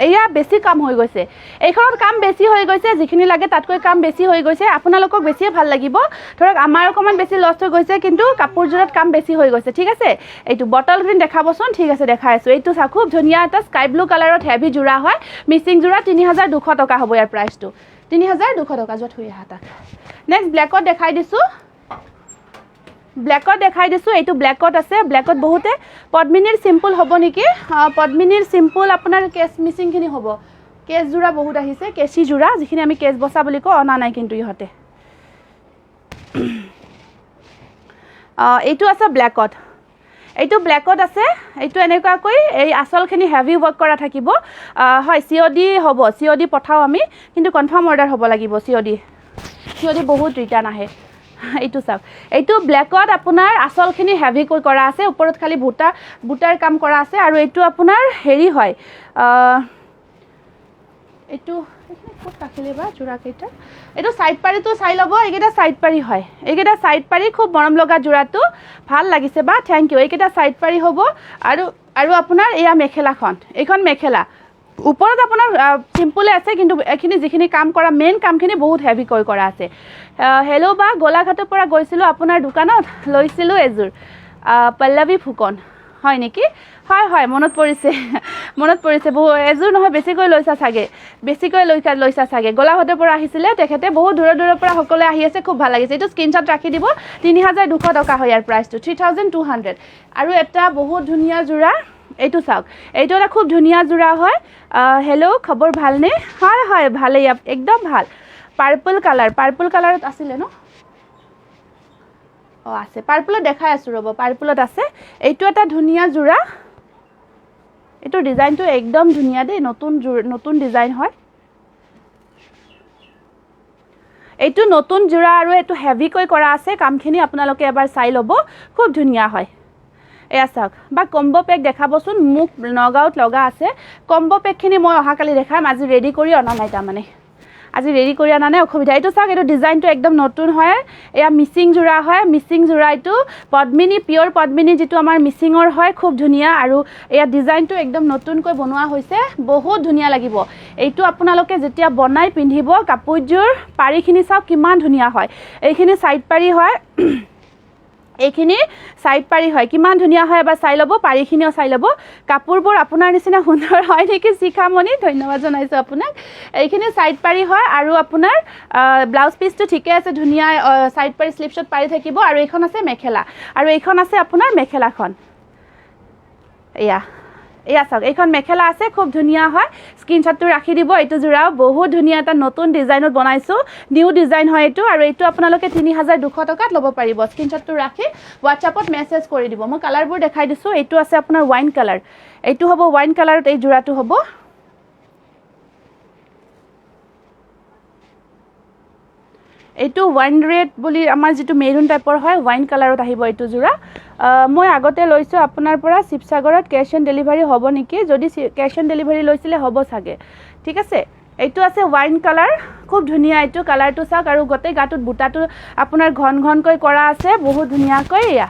এয়া বেছি কাম হৈ গৈছে এইখনত। কাম বেছি হৈ গৈছে, যিখিনি লাগে তাতকৈ কাম বেছি হৈ গৈছে। আপোনালোকক বেছিয়ে ভাল লাগিব। ধৰক আমাৰ অকণমান বেছি লষ্ট হৈ গৈছে, কিন্তু কাপোৰযোৰত কাম বেছি হৈ গৈছে। ঠিক আছে, এইটো বটল গ্ৰীণ দেখাবচোন। ঠিক আছে, দেখাই আছোঁ। এইটো চাওক, খুব ধুনীয়া এটা স্কাই ব্লু কালাৰত হেভি যোৰা হয়, মিচিং যোৰা। 3200 টকা হ'ব ইয়াৰ প্ৰাইচটো, 3200 টকা। যোৱা, থৈ আহা তাক। নেক্সট ব্লেকত দেখাই দিছোঁ, ব্লেকত দেখাই দিছোঁ। এইটো ব্লেকত আছে। ব্লেকত বহুতে পদ্মিনীৰ চিম্পুল হ'ব নেকি? পদ্মিনীৰ চিম্পুল আপোনাৰ কেচ মিচিংখিনি হ'ব। কেচ যোৰা বহুত আহিছে, কেঁচি যোৰা, যিখিনি আমি কেচ বচা বুলি কওঁ, অনা নাই কিন্তু ইহঁতে। এইটো আছে ব্লেকত, এইটো ব্লেকত আছে। এইটো এনেকুৱাকৈ এই আচলখিনি হেভি ৱৰ্ক কৰা থাকিব। হয়, চি অ' ডি হ'ব, চি অ' ডি পঠাওঁ আমি, কিন্তু কনফাৰ্ম অৰ্ডাৰ হ'ব লাগিব। চি অ' ডি বহুত ৰিটাৰ্ণ আহে। এইটো চাওক, এইটো ব্লেকত আপোনাৰ আচলখিনি হেভিকৈ কৰা আছে, ওপৰত খালি বুটাৰ কাম কৰা আছে। আৰু এইটো আপোনাৰ হেৰি হয়, এইটো এইখিনি ক'ত ৰাখিলে বা যোৰাকেইটা? এইটো ছাইড পাৰিটো চাই ল'ব। এইকেইটা ছাইড পাৰি হয়, এইকেইটা ছাইড পাৰি। খুব মৰম লগা যোৰাটো, ভাল লাগিছে বা, thank U. এইকেইটা ছাইড পাৰি হ'ব। আৰু আপোনাৰ এয়া মেখেলাখন, এইখন মেখেলা ওপৰত আপোনাৰ চিম্পুলে আছে, কিন্তু এইখিনি যিখিনি কাম কৰা, মেইন কামখিনি বহুত হেভিকৈ কৰা আছে। হেল্ল' বা, গোলাঘাটৰ পৰা গৈছিলোঁ আপোনাৰ দোকানত, লৈছিলোঁ এযোৰ। পল্লৱী ফুকন হয় নেকি? হয় হয়, মনত পৰিছে, মনত পৰিছে। বহু এযোৰ নহয়, বেছিকৈ লৈছা চাগে, বেছিকৈ লৈছা চাগে। গোলাঘাটৰ পৰা আহিছিলে তেখেতে। বহুত দূৰৰ দূৰৰ পৰা সকলোৱে আহি আছে, খুব ভাল লাগিছে। এইটো স্ক্ৰীনশ্বট ৰাখি দিব। 3200 টকা হয় ইয়াৰ প্ৰাইচটো, 3200। আৰু এটা বহুত ধুনীয়া যোৰা, এইটো চাওক, এইটো এটা খুব ধুনীয়া যোৰা হয়। হেল্ল', খবৰ ভালনে? হয় হয়, ভালেই, একদম ভাল। পাৰ্পল কালাৰ, পাৰ্পল কালাৰত আছিলে ন? অঁ, আছে, পাৰ্পলত দেখাই আছোঁ ৰ'ব। পাৰ্পলত আছে। এইটো এটা ধুনীয়া যোৰা। এইটো ডিজাইনটো একদম ধুনীয়া দেই, নতুন যোৰ, নতুন ডিজাইন হয়। এইটো নতুন যোৰা আৰু এইটো হেভিকৈ কৰা আছে কামখিনি, আপোনালোকে এবাৰ চাই ল'ব, খুব ধুনীয়া হয়। এয়া চাওক। বা কম্ব পেক দেখাবচোন, মোক নগাঁৱত লগা আছে। কম্ব পেকখিনি মই অহাকালি দেখাম, আজি ৰেডি কৰি অনা নাই, তাৰমানে আজি ৰেডি কৰি অনা নাই, অসুবিধা। এইটো চাওক, এইটো ডিজাইনটো একদম নতুন হয়। এয়া মিচিং যোৰা হয়, মিচিং যোৰা এইটো পদ্মিনী, পিয়'ৰ পদ্মিনী যিটো আমাৰ মিচিঙৰ হয়, খুব ধুনীয়া। আৰু এয়া ডিজাইনটো একদম নতুনকৈ বনোৱা হৈছে, বহুত ধুনীয়া লাগিব। এইটো আপোনালোকে যেতিয়া বনাই পিন্ধিব কাপোৰযোৰ, পাৰিখিনি চাওক কিমান ধুনীয়া হয়। এইখিনি চাইড পাৰি হয়, এইখিনি চাইড পাৰি হয়, কিমান ধুনীয়া হয় এবাৰ চাই ল'ব, পাৰিখিনিও চাই ল'ব। কাপোৰবোৰ আপোনাৰ নিচিনা সুন্দৰ হয় নেকি শিখামণি, ধন্যবাদ জনাইছোঁ আপোনাক। এইখিনি চাইড পাৰি হয় আৰু আপোনাৰ ব্লাউজ পিচটো ঠিকে আছে, ধুনীয়া চাইড পাৰি শ্লিপছত পাৰি থাকিব। আৰু এইখন আছে মেখেলা, আৰু এইখন আছে আপোনাৰ মেখেলাখন। এয়া এয়া চাওক, এইখন মেখেলা আছে, খুব ধুনীয়া হয়। স্ক্ৰীনশ্বটটো ৰাখি দিব। এইটো যোৰাও বহুত ধুনীয়া এটা নতুন ডিজাইনত বনাইছোঁ, নিউ ডিজাইন হয় এইটো। আৰু এইটো আপোনালোকে 3200 টকাত ল'ব পাৰিব। স্ক্ৰীনশ্বটটো ৰাখি হোৱাটছআপত মেছেজ কৰি দিব। মই কালাৰবোৰ দেখাই দিছোঁ। এইটো আছে আপোনাৰ ৱাইন কালাৰ, এইটো হ'ব ৱাইন কালাৰত এই যোৰাটো হ'ব। এইটো ৱাইন ৰেড বুলি আমাৰ যিটো মেৰুণ টাইপৰ হয়, ৱাইন কালাৰত আহিব এইটো যোৰা। মই আগতে লৈছোঁ আপোনাৰ পৰা শিৱসাগৰত, কেছ অন ডেলিভাৰী হ'ব নেকি? যদি কেছ অন ডেলিভাৰী লৈছিলে হ'ব চাগে, ঠিক আছে। এইটো আছে ৱাইন কালাৰ, খুব ধুনীয়া এইটো কালাৰটো চাওক। আৰু গোটেই গাটোত বুটাটো আপোনাৰ ঘন ঘনকৈ কৰা আছে, বহুত ধুনীয়াকৈ। এয়া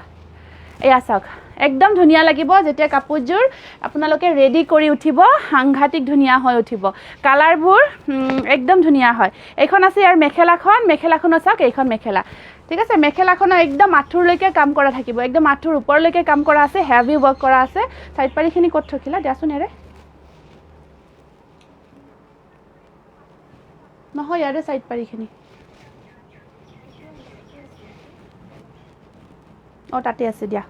এয়া চাওক, একদম ধুনীয়া লাগিব যেতিয়া কাপোৰযোৰ আপোনালোকে ৰেডি কৰি উঠিব, সাংঘাতিক ধুনীয়া হৈ উঠিব। কালাৰবোৰ একদম ধুনীয়া হয়। এইখন আছে ইয়াৰ মেখেলাখন, মেখেলাখনো চাওক, এইখন মেখেলা, ঠিক আছে। মেখেলাখনৰ একদম আঁঠুৰলৈকে কাম কৰা থাকিব, একদম আঁঠুৰ ওপৰলৈকে কাম কৰা আছে, হেভি ৱৰ্ক কৰা আছে। চাইড পাৰিখিনি ক'ত থকিলা দিয়াচোন ইয়াৰে, নহয় ইয়াৰে চাইড পাৰিখিনি, অঁ তাতে আছে দিয়া।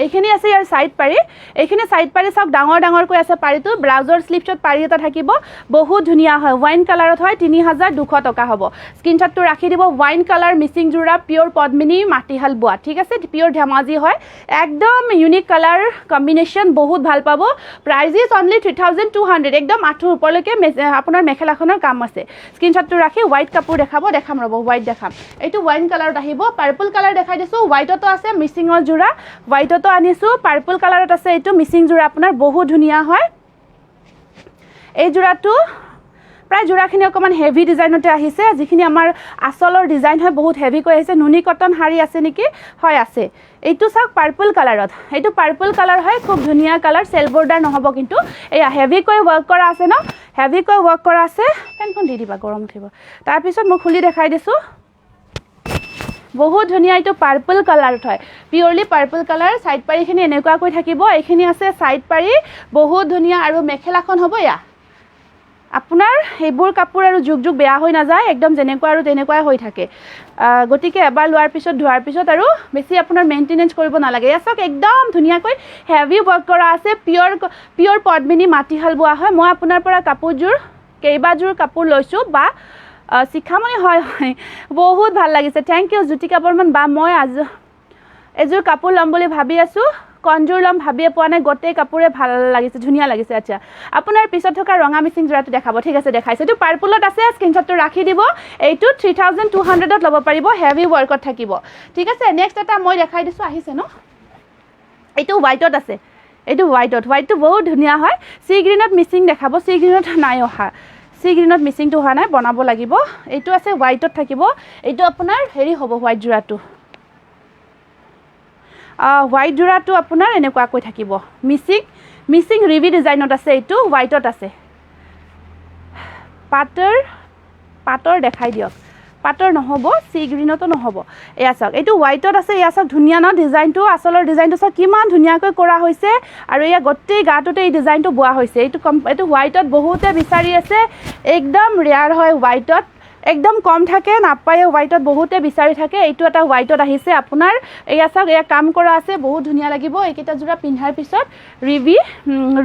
এইখিনি আছে ইয়াৰ চাইড পাৰি, এইখিনি চাইড পাৰি চাওক, ডাঙৰ ডাঙৰকৈ আছে পাৰিটো। ব্লাউজৰ শ্লিপছত পাৰি এটা থাকিব, বহুত ধুনীয়া হয়, ৱাইন কালাৰত হয়, 3200 টকা হ'ব। স্ক্ৰীনশ্বটটো ৰাখি দিব। ৱাইন কালাৰ মিচিং যোৰা, পিয়'ৰ পদ্মিনী মাটিশাল বোৱা, ঠিক আছে, পিয়'ৰ ধেমাজি হয়, একদম ইউনিক কালাৰ কম্বিনেশ্যন, বহুত ভাল পাব। Price is only 3200। একদম আঁঠুৰ ওপৰলৈকে আপোনাৰ মেখেলাখনৰ কাম আছে। স্ক্ৰীনশ্বটটো ৰাখি হোৱাইট কাপোৰ দেখাব, দেখাম ৰ'ব, হোৱাইট দেখাম। এইটো ৱাইন কালাৰত আহিব। পাৰ্পল কালাৰ দেখাই দিছোঁ, হোৱাইটতো আছে মিচিঙৰ যোৰা, হোৱাইটতো আনিছোঁ, পাৰ্পল কালাৰত আছে এইটো মিচিং যোৰা, আপোনাৰ বহুত ধুনীয়া হয়। এই যোৰাটো প্ৰায় যোৰাখিনি অকণমান হেভি ডিজাইনতে আহিছে, যিখিনি আমাৰ আচলৰ ডিজাইন হয় বহুত হেভিকৈ আহিছে। নুনি কটন শাৰী আছে নেকি? হয় আছে। এইটো চাওক পাৰ্পল কালাৰত, এইটো পাৰ্পল কালাৰ হয়, খুব ধুনীয়া কালাৰ, চেল বৰ্ডাৰ নহ'ব কিন্তু। এয়া হেভিকৈ ৱৰ্ক কৰা আছে ন, হেভিকৈ ৱৰ্ক কৰা আছে। ফেনখন দি দিবা, গৰম উঠিব। তাৰপিছত মই খুলি দেখাই দিছোঁ, বহুত ধুনীয়া এইটো পাৰ্পল কালাৰত হয়, পিয়'ৰলি পাৰ্পল কালাৰ। চাইড পাৰিখিনি এনেকুৱাকৈ থাকিব, এইখিনি আছে চাইড পাৰি, বহুত ধুনীয়া। আৰু মেখেলাখন হ'ব এয়া আপোনাৰ, সেইবোৰ কাপোৰ আৰু যুগ যুগ বেয়া হৈ নাযায়, একদম যেনেকুৱা আৰু তেনেকুৱাই হৈ থাকে। গতিকে এবাৰ লোৱাৰ পিছত ধোৱাৰ পিছত আৰু বেছি আপোনাৰ মেইনটেনেঞ্চ কৰিব নালাগে। এয়া চাওক, একদম ধুনীয়াকৈ হেভি ৱৰ্ক কৰা আছে, পিয়'ৰ পদ্মিনী মাটিশাল বোৱা হয়। মই আপোনাৰ পৰা কাপোৰযোৰ কেইবাযোৰ কাপোৰ লৈছোঁ বা শিখামণি হয় হয়, বহুত ভাল লাগিছে, thank U Jyotika Barman বা। মই আজি এযোৰ কাপোৰ ল'ম বুলি ভাবি আছোঁ, কণযোৰ ল'ম ভাবিয়ে পোৱা নাই, গোটেই কাপোৰে ভাল লাগিছে, ধুনীয়া লাগিছে। আচ্ছা, আপোনাৰ পিছত থকা ৰঙা মিচিং যোৰাটো দেখাব, ঠিক আছে দেখাইছোঁ। এইটো পাৰ্পলত আছে, স্ক্ৰীনশ্বটটো ৰাখি দিব। এইটো 3200ত ল'ব পাৰিব, হেভি ৱৰ্কত থাকিব, ঠিক আছে। নেক্সট এটা মই দেখাই দিছোঁ, আহিছে ন, এইটো হোৱাইটত আছে, এইটো হোৱাইটত, হোৱাইটটো বহুত ধুনীয়া হয়। চি গ্ৰীণত মিচিং দেখাব, চি গ্ৰীণত নাই অহা, চি গ্ৰীণত মিচিংটো হোৱা নাই, বনাব লাগিব। এইটো আছে হোৱাইটত থাকিব, এইটো আপোনাৰ হেৰি হ'ব হোৱাইট যোৰাটো, হোৱাইট যোৰাটো আপোনাৰ এনেকুৱাকৈ থাকিব, মিচিং মিচিং ৰিভি ডিজাইনত আছে, এইটো হোৱাইটত আছে। পাটৰ পাটৰ দেখাই দিয়ক, পাটৰ নহ'ব, চি গ্ৰীণতো নহ'ব। এয়া চাওক, এইটো হোৱাইটত আছে। এয়া চাওক, ধুনীয়া ন ডিজাইনটো, আচলৰ ডিজাইনটো চাওক কিমান ধুনীয়াকৈ কৰা হৈছে। আৰু এয়া গোটেই গাটোতে এই ডিজাইনটো বোৱা হৈছে। এইটো হোৱাইটত বহুতে বিচাৰি আছে, একদম ৰেয়াৰ হয় হোৱাইটত, একদম কম থাকে, নাপায়ে হোৱাইটত, বহুতে বিচাৰি থাকে। এইটো এটা হোৱাইটত আহিছে আপোনাৰ। এয়া চাওক, এয়া কাম কৰা আছে, বহুত ধুনীয়া লাগিব এইকেইটা যোৰা পিন্ধাৰ পিছত।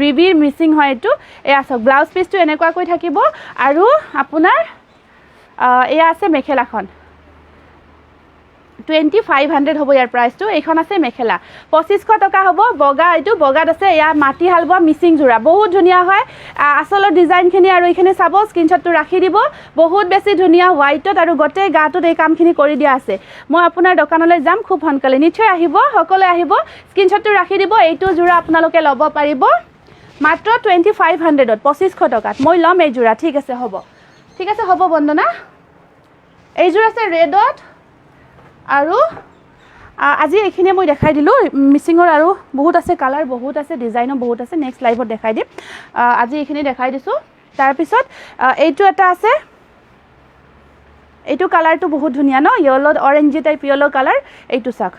ৰিভিৰ মিচিং হয় এইটো। এয়া চাওক, ব্লাউজ পিচটো এনেকুৱাকৈ থাকিব। আৰু আপোনাৰ এয়া আছে মেখেলাখন, 2500 হ'ব ইয়াৰ প্ৰাইচটো। এইখন আছে মেখেলা, 2500 টকা হ'ব। বগা, এইটো বগাত আছে, এয়া মাটিশাল বোৱা মিচিং যোৰা, বহুত ধুনীয়া হয়। আচলৰ ডিজাইনখিনি আৰু এইখিনি চাব, স্ক্ৰীনশ্বটটো ৰাখি দিব, বহুত বেছি ধুনীয়া হোৱাইটত আৰু গোটেই গাটোত এই কামখিনি কৰি দিয়া আছে। মই আপোনাৰ দোকানলৈ যাম খুব সোনকালে, নিশ্চয় আহিব, সকলোৱে আহিব, স্ক্ৰীনশ্বটটো ৰাখি দিব। এইটো যোৰা আপোনালোকে ল'ব পাৰিব মাত্ৰ 2500ত, 2500 টকাত মই ল'ম এই যোৰা। ঠিক আছে হ'ব, ঠিক আছে হ'ব বন্দনা। এইযোৰ আছে ৰেডত আৰু আজি এইখিনিয়ে মই দেখাই দিলোঁ। মিচিঙৰ আৰু বহুত আছে কালাৰ, বহুত আছে ডিজাইনো, বহুত আছে, নেক্সট লাইভত দেখাই দিম। আজি এইখিনি দেখাই দিছোঁ। তাৰপিছত এইটো এটা আছে, এইটো কালাৰটো বহুত ধুনীয়া ন, য়েল্ল' অৰেঞ্জি টাইপ য়েল্ল' কালাৰ। এইটো চাওক,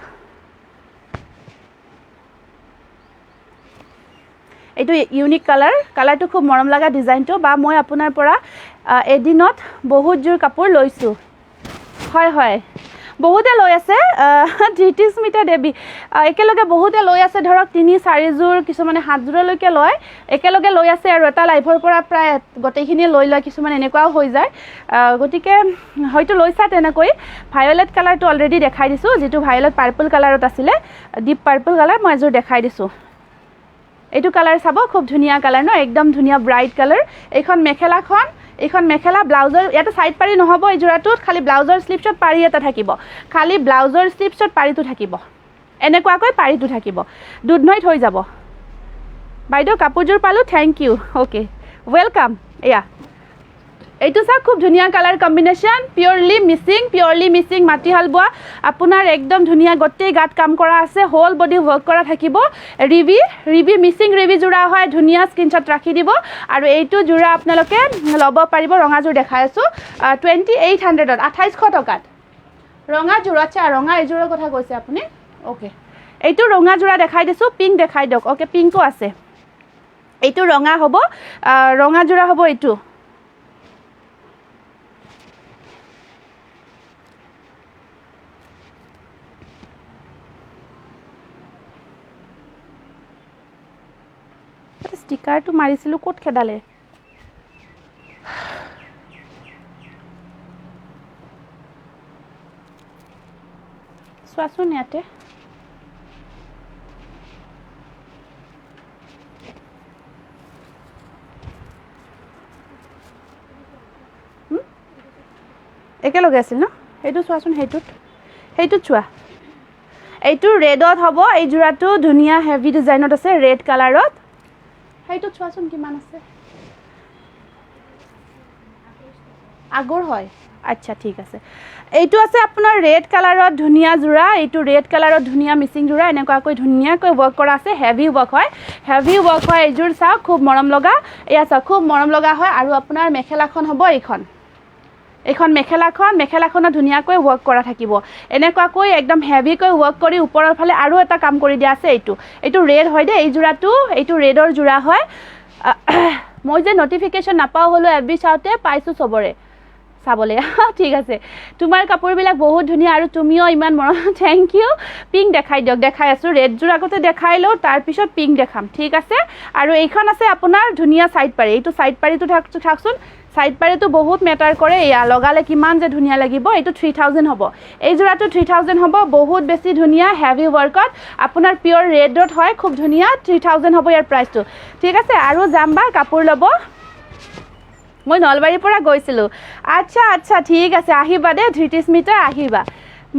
এইটো ইউনিক কালাৰ, কালাৰটো খুব মৰম লগা ডিজাইনটো। বা মই আপোনাৰ পৰা এদিনত বহুতযোৰ কাপোৰ লৈছোঁ। হয় হয়, বহুতে লৈ আছে। ধৃতিস্মিতা দেৱী, একেলগে বহুতে লৈ আছে, ধৰক 3-4যোৰ, কিছুমানে 7যোৰলৈকে লয়, একেলগে লৈ আছে আৰু এটা লাইভৰ পৰা প্ৰায় গোটেইখিনিয়ে লৈ লয়, কিছুমান এনেকুৱাও হৈ যায়। গতিকে হয়তো লৈছা তেনেকৈ। ভায়লেট কালাৰটো অলৰেডি দেখাই দিছোঁ, যিটো ভায়লেট পাৰ্পল কালাৰত আছিলে, ডিপ পাৰ্পল কালাৰ, মই এযোৰ দেখাই দিছোঁ। এইটো কালাৰ চাব, খুব ধুনীয়া কালাৰ ন, একদম ধুনীয়া ব্ৰাইট কালাৰ। এইখন মেখেলাখন, এইখন মেখেলা ব্লাউজৰ ইয়াতে ছাইড পাৰি নহ'ব এই যোৰাটোত, খালি ব্লাউজৰ শ্লিপছত পাৰি এটা থাকিব, খালি ব্লাউজৰ শ্লিপছত পাৰিটো থাকিব, এনেকুৱাকৈ পাৰিটো থাকিব, দুধনৈত হৈ যাব। বাইদেউ কাপোৰযোৰ পালোঁ, thank U, okay welcome. এয়া এইটো চাওক, খুব ধুনীয়া colour combination, purely Mising, purely Mising মাটিশাল বোৱা, আপোনাৰ একদম ধুনীয়া গোটেই গাত কাম কৰা আছে, হোল বডি ৱৰ্ক কৰা থাকিব। ৰিবি, ৰিবি মিচিং ৰিবি যোৰা হয়, ধুনীয়া, স্ক্ৰীনশ্বট ৰাখি দিব। আৰু এইটো যোৰা আপোনালোকে ল'ব পাৰিব, ৰঙাযোৰ দেখাই আছোঁ, 2800ত, 2800 টকাত ৰঙাযোৰ। আচ্ছা ৰঙা এইযোৰৰ কথা কৈছে আপুনি, অ'কে। এইটো ৰঙা যোৰা দেখাই দিছোঁ, পিংক দেখাই দিয়ক। অ'কে পিংকো আছে, এইটো ৰঙা হ'ব, ৰঙা যোৰা হ'ব এইটো। ষ্টিকাৰটো মাৰিছিলোঁ, ক'ত খেদালে? চোৱাচোন ইয়াতে। একেলগে আছিল ন? সেইটো চোৱাচোন, সেইটোত চোৱা। এইটো ৰেডত হ'ব, এই যোৰাটো ধুনীয়া হেভি ডিজাইনত আছে, ৰেড কালাৰত। সেইটোত চোৱাচোন কিমান আছে, আগৰ হয়। আচ্ছা ঠিক আছে, এইটো আছে আপোনাৰ ৰেড কালাৰত ধুনীয়া যোৰা, এইটো ৰেড কালাৰত ধুনীয়া মিচিং যোৰা, এনেকুৱাকৈ ধুনীয়াকৈ ৱৰ্ক কৰা আছে, হেভি ৱৰ্ক হয়, হেভি ৱৰ্ক হয়। এইযোৰ চাওক খুব মৰম লগা, এয়া চাওক খুব মৰম লগা হয়। আৰু আপোনাৰ মেখেলাখন হ'ব এইখন, এইখন মেখেলাখন, মেখেলাখনত ধুনীয়াকৈ ৱৰ্ক কৰা থাকিব, এনেকুৱাকৈ একদম হেভিকৈ ৱৰ্ক কৰি ওপৰৰ ফালে আৰু এটা কাম কৰি দিয়া আছে। এইটো ৰেড হয় দেই, এই যোৰাটো, এইটো ৰেডৰ যোৰা হয়। মই যে নটিফিকেশ্যন নাপাওঁ হ'লেও এফ বি চাওঁতে পাইছোঁ চবৰে চাবলৈ। ঠিক আছে, তোমাৰ কাপোৰবিলাক বহুত ধুনীয়া আৰু তুমিও ইমান মৰম, thank U. Pink দেখাই দিয়ক, দেখাই আছোঁ, ৰেডযোৰ আগতে দেখাই লওঁ, তাৰপিছত পিংক দেখাম, ঠিক আছে। আৰু এইখন আছে আপোনাৰ ধুনীয়া ছাইড পাৰি, এইটো ছাইড পাৰিটো থাকচোন, ছাইড পাৰিটো বহুত মেটাৰ কৰে, এয়া লগালে কিমান যে ধুনীয়া লাগিব। এইটো 3000 হ'ব, এই যোৰাটো 3000 হ'ব, বহুত বেছি ধুনীয়া হেভি ৱৰ্কত, আপোনাৰ পিয়'ৰ ৰেডত হয়, খুব ধুনীয়া, 3000 হ'ব ইয়াৰ প্ৰাইচটো, ঠিক আছে। আৰু যাম বা কাপোৰ ল'ব, মই নলবাৰীৰ পৰা গৈছিলোঁ। আচ্ছা আচ্ছা ঠিক আছে, আহিবা দেই ধৃতিস্মিতা, আহিবা,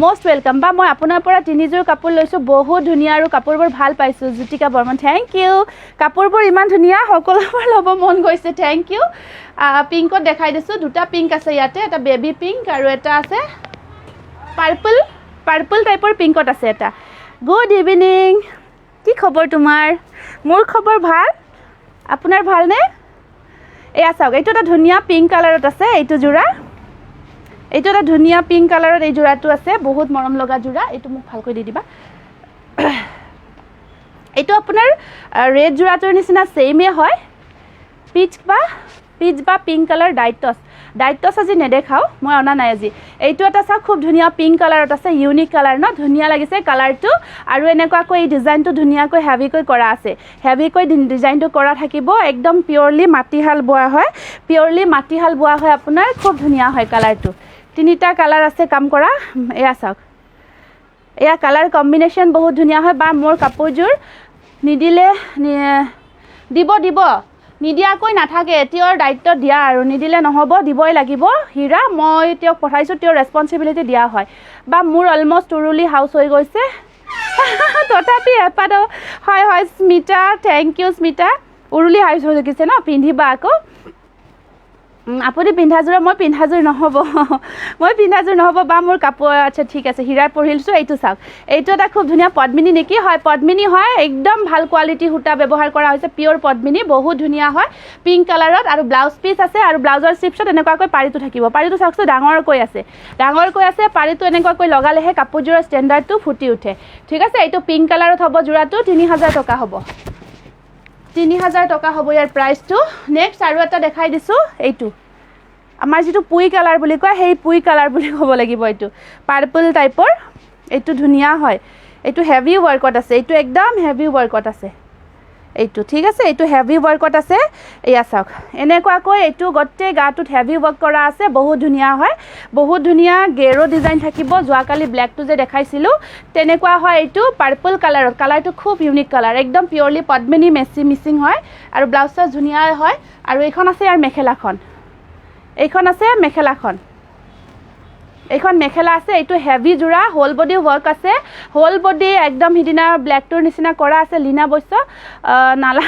মষ্ট welcome. বা মই আপোনাৰ পৰা 3যোৰ কাপোৰ লৈছোঁ, বহুত ধুনীয়া আৰু কাপোৰবোৰ ভাল পাইছোঁ। Jyotika Barman, thank U. কাপোৰবোৰ ইমান ধুনীয়া, সকলোবোৰ ল'ব মন গৈছে, thank U. পিংকত দেখাই দিছোঁ, দুটা পিংক আছে ইয়াতে, এটা বেবী পিংক আৰু এটা আছে পাৰ্পল, পাৰ্পল টাইপৰ পিংকত আছে এটা। গুড ইভিনিং, কি খবৰ তোমাৰ? মোৰ খবৰ ভাল, আপোনাৰ ভালনে? এয়া চাওক, এইটো এটা ধুনীয়া পিংক কালাৰত আছে এইটো যোৰা, এইটো এটা ধুনীয়া পিংক কালাৰত এই যোৰাটো আছে, বহুত মৰম লগা যোৰা। এইটো মোক ভালকৈ দি দিবা। এইটো আপোনাৰ ৰেড যোৰাটোৰ নিচিনা ছেইমে হয়, পিচ বা পিংক কালাৰ, ডাইটছ, ডাইটছ আজি নেদেখাওঁ, মই অনা নাই আজি। এইটো এটা চাওক খুব ধুনীয়া পিংক কালাৰত আছে, ইউনিক কালাৰ ন, ধুনীয়া লাগিছে কালাৰটো। আৰু এনেকুৱাকৈ এই ডিজাইনটো ধুনীয়াকৈ হেভিকৈ কৰা আছে, হেভিকৈ ডিজাইনটো কৰা থাকিব, একদম পিয়'ৰলি মাটিশাল বোৱা হয়, পিয়'ৰলি মাটিশাল বোৱা হয় আপোনাৰ, খুব ধুনীয়া হয় কালাৰটো। তিনিটা কালাৰ আছে কাম কৰা, এয়া চাওক। এয়া কালাৰ কম্বিনেশ্যন বহুত ধুনীয়া হয়। বা মোৰ কাপোৰযোৰ নিদিলে দিব দিব, নিদিয়াকৈ নাথাকে, তেওঁৰ দায়িত্ব দিয়া আৰু নিদিলে নহ'ব, দিবই লাগিব। হীৰা মই তেওঁক পঠাইছোঁ, তেওঁৰ ৰেচপনচিবিলিটি দিয়া হয়। বা মোৰ অলমষ্ট উৰুলি হাউচ হৈ গৈছে, তথাপি এপাত। হয় হয় স্মিতা, thank U Smita. উৰুলি হাউচ হৈ গৈছে ন, পিন্ধিবা আকৌ। আপুনি পিন্ধাযোৰ, মই পিন্ধাযোৰ নহ'ব, মই পিন্ধাযোৰ নহ'ব। বা মোৰ কাপোৰ, আচ্ছা ঠিক আছে, হীৰাৰ পঢ়িছোঁ। এইটো চাওক, এইটো এটা খুব ধুনীয়া পদ্মিনী নেকি? হয় পদ্মিনী হয়, একদম ভাল কোৱালিটি সূতা ব্যৱহাৰ কৰা হৈছে, পিয়'ৰ পদ্মিনী, বহুত ধুনীয়া হয়, পিংক কালাৰত। আৰু ব্লাউজ পিচ আছে, আৰু ব্লাউজৰ চিপছত এনেকুৱাকৈ পাৰিটো থাকিব। পাৰিটো চাওকচোন, ডাঙৰকৈ আছে, ডাঙৰকৈ আছে পাৰিটো। এনেকুৱাকৈ লগালেহে কাপোৰযোৰৰ ষ্টেণ্ডাৰ্ডটো ফুটি উঠে। ঠিক আছে, এইটো পিংক কালাৰত হ'ব যোৰাটো, 3000 টকা হ'ব, 3000 টকা হ'ব ইয়াৰ প্ৰাইচটো। নেক্সট আৰু এটা দেখাই দিছোঁ, এইটো আমাৰ যিটো পুই কালাৰ বুলি কয়, সেই পুই কালাৰ বুলি ক'ব লাগিব। এইটো পাৰ্পল টাইপৰ, এইটো ধুনীয়া হয়, এইটো হেভি ৱৰ্কত আছে, এইটো একদম হেভি ৱৰ্কত আছে এইটো। ঠিক আছে, এইটো হেভি ৱৰ্কত আছে। এয়া চাওক, এনেকুৱাকৈ এইটো গোটেই গাটোত হেভি ৱৰ্ক কৰা আছে, বহুত ধুনীয়া হয়, বহুত ধুনীয়া গেৰ' ডিজাইন থাকিব। যোৱাকালি ব্লেকটো যে দেখাইছিলোঁ তেনেকুৱা হয়। এইটো পাৰ্পল কালাৰত, কালাৰটো খুব ইউনিক কালাৰ, একদম পিয়'ৰলি পদ্মিনী মেচি মিচিং হয়। আৰু ব্লাউজ চাউজ ধুনীয়া হয়। আৰু এইখন আছে ইয়াৰ মেখেলাখন, এইখন আছে মেখেলাখন, এইখন মেখেলা আছে। এইটো হেভি যোৰা, হোল বডি ৱৰ্ক আছে, হোল বডি একদম সিদিনা ব্লেকটোৰ নিচিনা কৰা আছে। লীনা বৈশ্য নালা,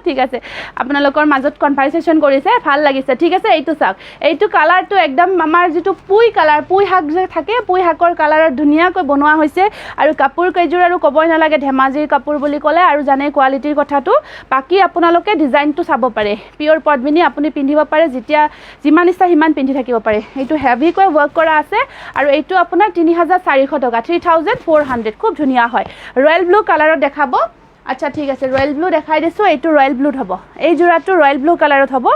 ঠিক আছে, আপোনালোকৰ মাজত কনভাৰ্চেশ্যন কৰিছে, ভাল লাগিছে। ঠিক আছে, এইটো চাওক, এইটো কালাৰটো একদম আমাৰ যিটো পুই কালাৰ, পুই শাক যে থাকে, পুই শাকৰ কালাৰত ধুনীয়াকৈ বনোৱা হৈছে। আৰু কাপোৰ কেইযোৰ আৰু ক'বই নালাগে, ধেমাজিৰ কাপোৰ বুলি ক'লে আৰু জানে কোৱালিটিৰ কথাটো। বাকী আপোনালোকে ডিজাইনটো চাব পাৰে, পিয়'ৰ পদ্মিনী আপুনি পিন্ধিব পাৰে, যেতিয়া যিমান ইচ্ছা সিমান পিন্ধি থাকিব পাৰে। এইটো হেভিকৈ ৱৰ্ক কৰা আছে। আৰু এইটো আপোনাৰ 3400 টকা, 3400, খুব ধুনীয়া হয়। ৰয়েল ব্লু কালাৰত দেখাব। আচ্ছা ঠিক আছে, ৰয়েল ব্লু দেখাই দিছোঁ। এইটো ৰয়েল ব্লুত হ'ব, এই যোৰাটো ৰয়েল ব্লু কালাৰত হ'ব।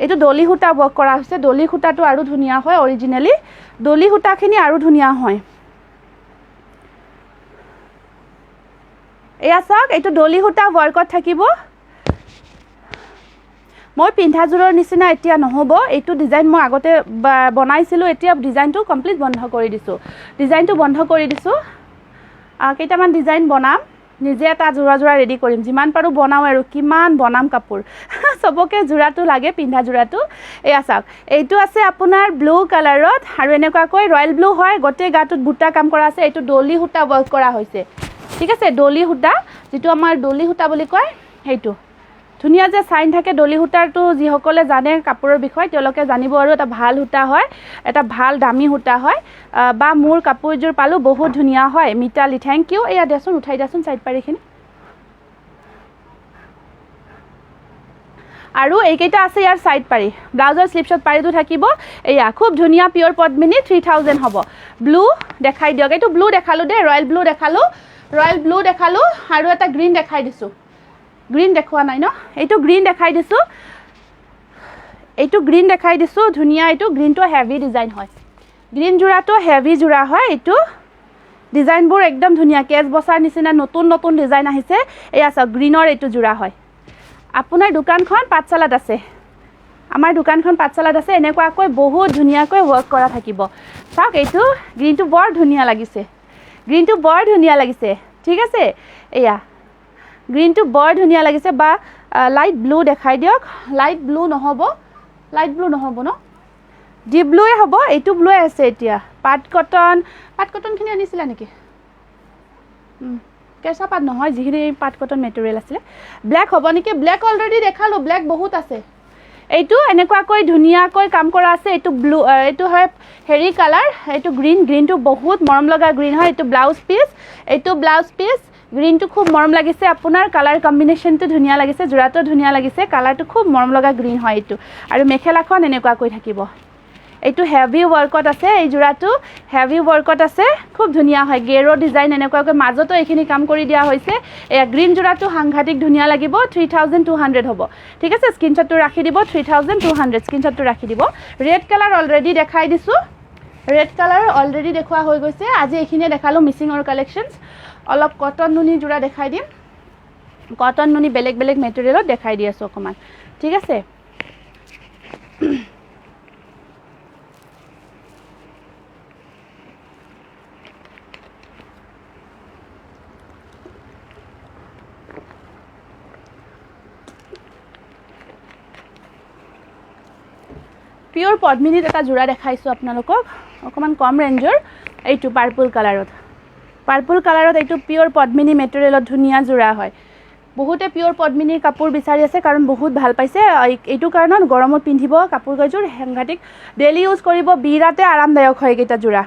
এইটো দলি সূতা ৱৰ্ক কৰা হৈছে, দলি সূতাটো আৰু ধুনীয়া হয়, অৰিজিনেলি দলি সূতাখিনি আৰু ধুনীয়া হয়। এয়া চাওক, এইটো দলি সূতা ৱৰ্কত থাকিব। মই পিন্ধাযোৰৰ নিচিনা এতিয়া নহ'ব, এইটো ডিজাইন মই আগতে বনাইছিলোঁ, এতিয়া ডিজাইনটো কমপ্লিট বন্ধ কৰি দিছোঁ, ডিজাইনটো বন্ধ কৰি দিছোঁ। কেইটামান ডিজাইন বনাম, নিজে এটা যোৰা যোৰা ৰেডি কৰিম, যিমান পাৰোঁ বনাওঁ আৰু কিমান বনাম কাপোৰ, চবকে যোৰাটো লাগে, পিন্ধা যোৰাটো। এয়া চাওক, এইটো আছে আপোনাৰ ব্লু কালাৰত, আৰু এনেকুৱাকৈ ৰয়েল ব্লু হয়, গোটেই গাটোত বুটা কাম কৰা আছে। এইটো দলি সূতা ৱৰ্ক কৰা হৈছে। ঠিক আছে, দলি সূতা, যিটো আমাৰ দলি সূতা বুলি কয়, সেইটো ধুনীয়া যে চাইন থাকে দলি সূতাৰটো। যিসকলে জানে কাপোৰৰ বিষয়ে তেওঁলোকে জানিব আৰু, এটা ভাল সূতা হয়, এটা ভাল দামী সূতা হয়। বা মোৰ কাপোৰযোৰ পালোঁ, বহুত ধুনীয়া হয়। Mitali, thank U. এয়া দিয়াচোন, উঠাই দিয়াচোন চাইড পাৰিখিনি। আৰু এইকেইটা আছে ইয়াৰ চাইড পাৰি, ব্লাউজৰ শ্লিপছত পাৰিটো থাকিব। এয়া খুব ধুনীয়া পিয়'ৰ পদ্মিনী, 3000 হ'ব। ব্লু দেখাই দিয়ক, এইটো ব্লু দেখালোঁ দেই, ৰয়েল ব্লু দেখালোঁ, ৰয়েল ব্লু দেখালোঁ। আৰু এটা গ্ৰীণ দেখাই দিছোঁ, গ্ৰীণ দেখুওৱা নাই ন, এইটো গ্ৰীণ দেখাই দিছোঁ, এইটো গ্ৰীণ দেখাই দিছোঁ, ধুনীয়া। এইটো গ্ৰীণটো হেভি ডিজাইন হয়, গ্ৰীণ যোৰাটো হেভি যোৰা হয়। এইটো ডিজাইনবোৰ একদম ধুনীয়া, কেচ বচাৰ নিচিনা নতুন নতুন ডিজাইন আহিছে। এয়া চাওক, গ্ৰীণৰ এইটো যোৰা হয়। আপোনাৰ দোকানখন পাঠশালাত আছে, আমাৰ দোকানখন পাঠশালাত আছে। এনেকুৱাকৈ বহুত ধুনীয়াকৈ ৱৰ্ক কৰা থাকিব। চাওক, এইটো গ্ৰীণটো বৰ ধুনীয়া লাগিছে, গ্ৰীণটো বৰ ধুনীয়া লাগিছে। ঠিক আছে, এয়া গ্ৰীণটো বৰ ধুনীয়া লাগিছে। বা লাইট ব্লু দেখাই দিয়ক, লাইট ব্লু নহ'ব, লাইট ব্লু নহ'ব ন, ডিপ ব্লুৱে হ'ব। এইটো ব্লুৱে আছে এতিয়া। পাট কটন, পাট কটনখিনি আনিছিলা নেকি? কেঁচা পাত নহয়, যিখিনি পাট কটন মেটেৰিয়েল আছিলে। ব্লেক হ'ব নেকি? ব্লেক অলৰেডি দেখালোঁ, ব্লেক বহুত আছে। এইটো এনেকুৱাকৈ ধুনীয়াকৈ কাম কৰা আছে। এইটো ব্লু, এইটো হয় হেৰি কালাৰ, এইটো গ্ৰীণ, গ্ৰীণটো বহুত মৰম লগা গ্ৰীণ হয়। এইটো ব্লাউজ পিচ, এইটো ব্লাউজ পিচ, গ্ৰীণটো খুব মৰম লাগিছে আপোনাৰ। কালাৰ কম্বিনেশ্যনটো ধুনীয়া লাগিছে, যোৰাটো ধুনীয়া লাগিছে, কালাৰটো খুব মৰম লগা গ্ৰীণ হয় এইটো। আৰু মেখেলাখন এনেকুৱাকৈ থাকিব। এইটো হেভি ৱৰ্কত আছে, এই যোৰাটো হেভি ৱৰ্কত আছে, খুব ধুনীয়া হয়। গেৰ' ডিজাইন এনেকুৱাকৈ মাজতো এইখিনি কাম কৰি দিয়া হৈছে। এয়া গ্ৰীণ যোৰাটো সাংঘাতিক ধুনীয়া লাগিব, 3200 হ'ব। ঠিক আছে, স্ক্ৰীনশ্বটটো ৰাখি দিব, 3200 স্ক্ৰীনশ্বটটো ৰাখি দিব। ৰেড কালাৰ অলৰেডি দেখাই দিছোঁ, ৰেড কালাৰ অলৰেডি দেখুওৱা হৈ গৈছে। আজি এইখিনিয়ে দেখালোঁ মিচিঙৰ কালেকশ্যনছ। অলপ কটন নুনি যোৰা দেখাই দিম, কটন নুনি বেলেগ বেলেগ মেটেৰিয়েলত দেখাই দি আছোঁ অকণমান। ঠিক আছে, পিয়'ৰ পদ্মিনীত এটা যোৰা দেখাইছোঁ আপোনালোকক, অকণমান কম ৰেঞ্জৰ। এইটো পাৰ্পল কালাৰত, পাৰ্পল কালাৰত এইটো পিয়'ৰ পদ্মিনী মেটেৰিয়েলত ধুনীয়া যোৰা হয়। বহুতে পিয়'ৰ পদ্মিনীৰ কাপোৰ বিচাৰি আছে, কাৰণ বহুত ভাল পাইছে। এইটো কাৰণত গৰমত পিন্ধিব কাপোৰ কেইযোৰ সাংঘাতিক ডেইলি ইউজ কৰিব, বিৰাটে আৰামদায়ক হয়। এইকেইটা যোৰা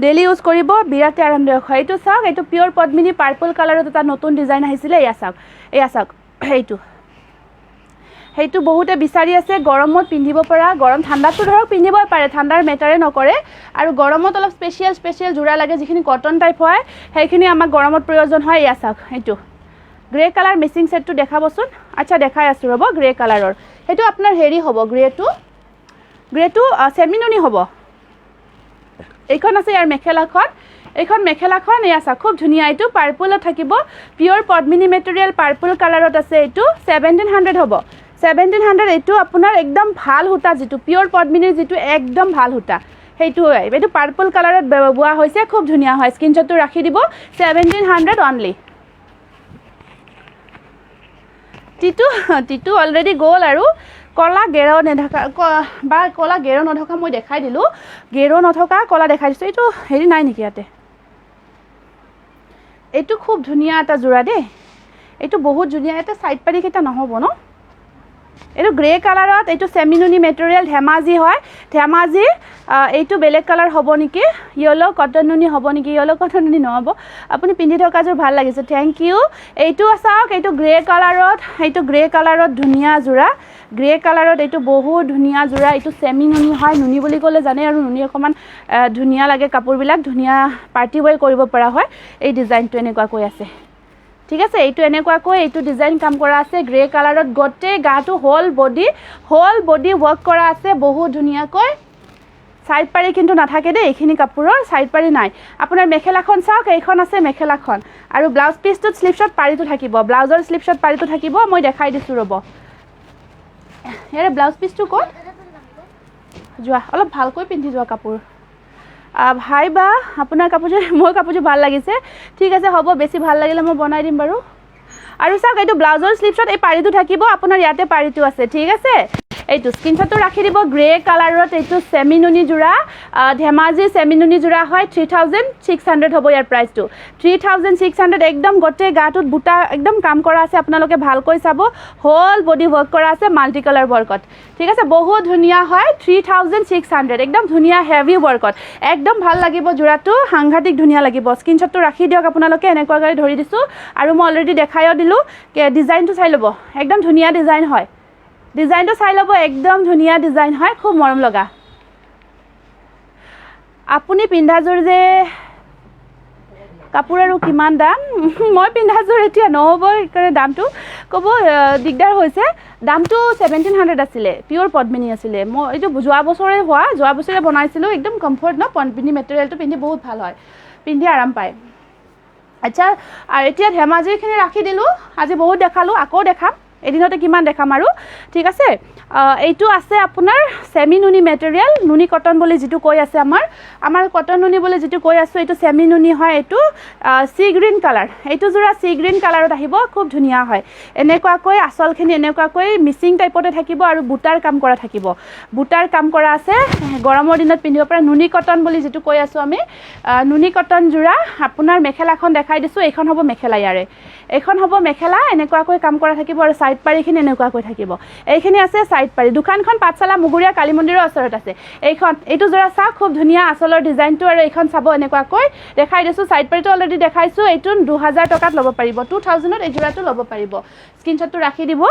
ডেইলি ইউজ কৰিব, বিৰাটে আৰামদায়ক হয়। এইটো চাওক, এইটো পিয়'ৰ পদ্মিনী পাৰ্পল কালাৰত এটা নতুন ডিজাইন আহিছিলে। এয়া চাওক, এয়া চাওক, এইটো সেইটো বহুতে বিচাৰি আছে গৰমত পিন্ধিব পৰা। গৰম ঠাণ্ডাততো ধৰক পিন্ধিবই পাৰে, ঠাণ্ডাৰ মেটাৰে নকৰে। আৰু গৰমত অলপ স্পেচিয়েল স্পেচিয়েল যোৰা লাগে, যিখিনি কটন টাইপ হয়, সেইখিনি আমাক গৰমত প্ৰয়োজন হয়। এয়া চাওক, এইটো গ্ৰে কালাৰ মিচিং ছেটটো দেখাবচোন। আচ্ছা, দেখাই আছোঁ ৰ'ব। গ্ৰে কালাৰৰ সেইটো আপোনাৰ হেৰি হ'ব, গ্ৰেটো চেমি নুনি হ'ব। এইখন আছে ইয়াৰ মেখেলাখন, এইখন মেখেলাখন। এয়া চাওক, খুব ধুনীয়া। এইটো পাৰ্পলত থাকিব, পিয়'ৰ পদ্মিনী মেটেৰিয়েল, পাৰ্পল কালাৰত আছে। এইটো 1700 হ'ব, 1700। এইটো আপোনাৰ একদম ভাল সূতা, যিটো পিয়'ৰ পদ্মিনীৰ যিটো একদম ভাল সূতা, সেইটো হয়। এইটো পাৰ্পল কালাৰত বোৱা হৈছে, খুব ধুনীয়া হয়। স্ক্ৰীনশ্বটটো ৰাখি দিব, 1700 অনলি। টিটু, টিটু অলৰেডি গ'ল। আৰু কলা গেৰ নেথকা বা কলা গেৰ নথকা মই দেখাই দিলোঁ, গেৰ নথকা কলা দেখাই দিছোঁ। এইটো হেৰি নাই নেকি ইয়াতে? এইটো খুব ধুনীয়া এটা যোৰা দেই, এইটো বহুত ধুনীয়া। ইয়াতে চাইড পাৰিকেইটা নহ'ব ন? এইটো গ্ৰে কালাৰত, এইটো চেমি নুনি মেটেৰিয়েল, ধেমাজি হয়, ধেমাজি। এইটো বেলেগ কালাৰ হ'ব নেকি? য়েল্ল' কটন নুনি হ'ব নেকি? য়েল্ল' কটন নুনি নহ'ব। আপুনি পিন্ধি থকাযোৰ ভাল লাগিছে, thank U. এইটো চাওক, এইটো গ্ৰে কালাৰত, এইটো গ্ৰে কালাৰত ধুনীয়া যোৰা। গ্ৰে কালাৰত এইটো বহুত ধুনীয়া যোৰা। এইটো চেমি নুনি হয়। নুনি বুলি ক'লে জানে আৰু, নুনি অকণমান ধুনীয়া লাগে কাপোৰবিলাক, ধুনীয়া পাৰ্টি ৱেৰ কৰিব পৰা হয়। এই ডিজাইনটো এনেকুৱাকৈ আছে, ঠিক আছে? এইটো এনেকুৱাকৈ এইটো ডিজাইন কাম কৰা আছে গ্ৰে কালাৰত। গোটেই গাটো হোল বডি ৱৰ্ক কৰা আছে বহুত ধুনীয়াকৈ। চাইড পাৰি কিন্তু নাথাকে দেই, এইখিনি কাপোৰৰ চাইড পাৰি নাই। আপোনাৰ মেখেলাখন চাওক, এইখন আছে মেখেলাখন। আৰু ব্লাউজ পিচটোত শ্লিভছত পাৰিটো থাকিব, ব্লাউজৰ শ্লিভছত পাৰিটো থাকিব। মই দেখাই দিছোঁ ৰ'ব। ইয়াৰে ব্লাউজ পিচটো ক'ত? যোৱা, অলপ ভালকৈ পিন্ধি যোৱা কাপোৰ। ভাই বা, আপোনাৰ কাপোৰযোৰ, মোৰ কাপোৰযোৰ ভাল লাগিছে। ঠিক আছে, হ'ব, বেছি ভাল লাগিলে মই বনাই দিম বাৰু। আৰু চাওক, এইটো ব্লাউজৰ শ্লিভছত এই পাৰিটো থাকিব। আপোনাৰ ইয়াতে পাৰিটো আছে, ঠিক আছে? এইটো স্ক্ৰীনশ্বটটো ৰাখি দিব। গ্ৰে কালাৰত এইটো চেমি নুনি যোৰা, ধেমাজি চেমি নুনি যোৰা হয়। 3600 হ'ব ইয়াৰ প্ৰাইচটো, 3600। একদম গোটেই গাটোত বুটা একদম কাম কৰা আছে, আপোনালোকে ভালকৈ চাব। হোল বডি ৱৰ্ক কৰা আছে মাল্টি কালাৰ ৱৰ্কত, ঠিক আছে? বহুত ধুনীয়া হয়। 3600, একদম ধুনীয়া হেভি ৱৰ্কত, একদম ভাল লাগিব যোৰাটো, সাংঘাতিক ধুনীয়া লাগিব। স্ক্ৰীনশ্বটটো ৰাখি দিয়ক আপোনালোকে। এনেকুৱাকৈ ধৰি দিছোঁ আৰু মই অলৰেডি দেখাইও দিলোঁ। ডিজাইনটো চাই ল'ব, একদম ধুনীয়া ডিজাইন হয়। ডিজাইনটো চাই ল'ব, একদম ধুনীয়া ডিজাইন হয়, খুব মৰম লগা। আপুনি পিন্ধাযোৰ যে কাপোৰ আৰু কিমান দাম? মই পিন্ধাযোৰ এতিয়া নহ'ব, সেইকাৰণে দামটো ক'ব দিগদাৰ হৈছে। দামটো 1700 আছিলে, পিয়'ৰ পদ্মিনী আছিলে। মই এইটো যোৱা বছৰে হোৱা, যোৱা বছৰে বনাইছিলোঁ। একদম কমফৰ্ট ন পদ্মিনী মেটেৰিয়েলটো, পিন্ধি বহুত ভাল হয়, পিন্ধি আৰাম পায়। আচ্ছা, আৰু এতিয়া ধেমাজিৰখিনি ৰাখি দিলোঁ। আজি বহুত দেখালোঁ, আকৌ দেখাম, এদিনতে কিমান দেখাম আৰু। ঠিক আছে, এইটো আছে আপোনাৰ চেমি নুনি মেটেৰিয়েল, নুনি কটন বুলি যিটো কৈ আছে, আমাৰ কটন নুনি বুলি যিটো কৈ আছোঁ, এইটো চেমি নুনি হয়। এইটো চি গ্ৰীণ কালাৰ, এইটো যোৰা চি গ্ৰীণ কালাৰত আহিব, খুব ধুনীয়া হয়। এনেকুৱাকৈ আচলখিনি এনেকুৱাকৈ মিচিং টাইপতে থাকিব আৰু বুটাৰ কাম কৰা থাকিব, বুটাৰ কাম কৰা আছে। গৰমৰ দিনত পিন্ধিব পৰা নুনি কটন বুলি যিটো কৈ আছোঁ আমি, নুনি কটন যোৰা। আপোনাৰ মেখেলাখন দেখাই দিছোঁ, এইখন হ'ব মেখেলা ইয়াৰে, এইখন হ'ব মেখেলা। এনেকুৱাকৈ কাম কৰা থাকিব আৰু ছাইড পাৰিখিনি এনেকুৱাকৈ থাকিব। এইখিনি আছে ছাইড পাৰি। দোকানখন পাঠশালা মুগুৰীয়া কালী মন্দিৰৰ ওচৰত আছে। এইখন, এইটো যোৰা চাওক, খুব ধুনীয়া আচলৰ ডিজাইনটো। আৰু এইখন চাব, এনেকুৱাকৈ দেখাই দিছোঁ। ছাইড পাৰিটো অলৰেডি দেখাইছোঁ। এইটো 2000 টকাত ল'ব পাৰিব, 2000ত এই যোৰাটো ল'ব পাৰিব। স্ক্ৰীনশ্বটটো ৰাখি দিব,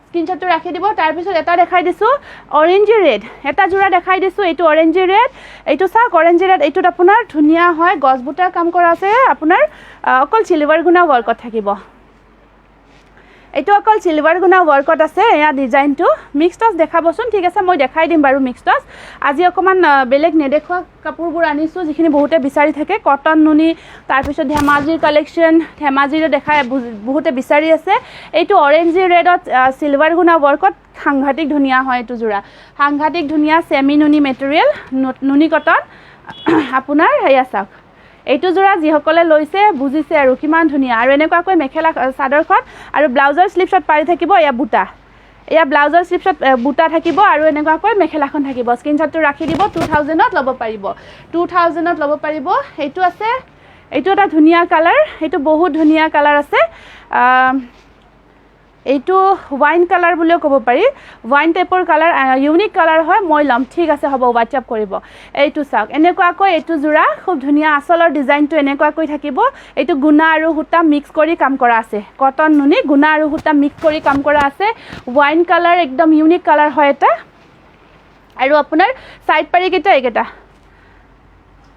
স্ক্ৰীনশ্বটটো ৰাখি দিব। তাৰপিছত এটা দেখাই দিছোঁ, অৰেঞ্জি ৰেড এটা যোৰা দেখাই দিছোঁ। এইটো অৰেঞ্জি ৰেড, এইটো চাওক, অৰেঞ্জি ৰেড। এইটোত আপোনাৰ ধুনীয়া হয়, গছ বুটাৰ কাম কৰা আছে। আপোনাৰ অকল চিলভাৰ গুণা ৱৰ্কত থাকিব। এইটো অকল চিলভাৰ গুণা ৱৰ্কত আছে। এয়া ডিজাইনটো। মিক্স টচ দেখাবচোন। ঠিক আছে, মই দেখাই দিম বাৰু মিক্স টচ। আজি অকণমান বেলেগ নেদেখুৱা কাপোৰবোৰ আনিছোঁ, যিখিনি বহুতে বিচাৰি থাকে। কটন নুনি, তাৰপিছত ধেমাজিৰ কালেকশ্যন, ধেমাজিৰো দেখাই বহুতে বিচাৰি আছে। এইটো অৰেঞ্জি ৰেডত চিলভাৰ গুণা ৱৰ্কত সাংঘাতিক ধুনীয়া হয়। এইটো যোৰা সাংঘাতিক ধুনীয়া, চেমি নুনি মেটেৰিয়েল, নুনি কটন আপোনাৰ। সেয়া চাওক, এইটো যোৰা যিসকলে লৈছে বুজিছে আৰু কিমান ধুনীয়া। আৰু এনেকুৱাকৈ মেখেলা চাদৰখন আৰু ব্লাউজৰ শ্লিভছত পাৰি থাকিব এয়া বুটা। এয়া ব্লাউজৰ শ্লিভছত বুটা থাকিব আৰু এনেকুৱাকৈ মেখেলাখন থাকিব। স্ক্ৰীনশ্বটটো ৰাখি দিব। 2000ত ল'ব পাৰিব, 2000ত ল'ব পাৰিব। এইটো আছে, এইটো এটা ধুনীয়া কালাৰ, এইটো বহুত ধুনীয়া কালাৰ আছে। এইটো ৱাইন কালাৰ বুলিও ক'ব পাৰি, ৱাইন টাইপৰ কালাৰ, ইউনিক কালাৰ হয়। মই ল'ম, ঠিক আছে, হ'ব, হোৱাটছআপ কৰিব। এইটো চাওক, এনেকুৱাকৈ এইটো যোৰা খুব ধুনীয়া। আচলৰ ডিজাইনটো এনেকুৱাকৈ থাকিব। এইটো গুণা আৰু সূতা মিক্স কৰি কাম কৰা আছে। কটন নুনি, গুণা আৰু সূতা মিক্স কৰি কাম কৰা আছে। ৱাইন কালাৰ, একদম ইউনিক কালাৰ হয় এটা। আৰু আপোনাৰ ছাইড পাৰিকেইটা এইকেইটা।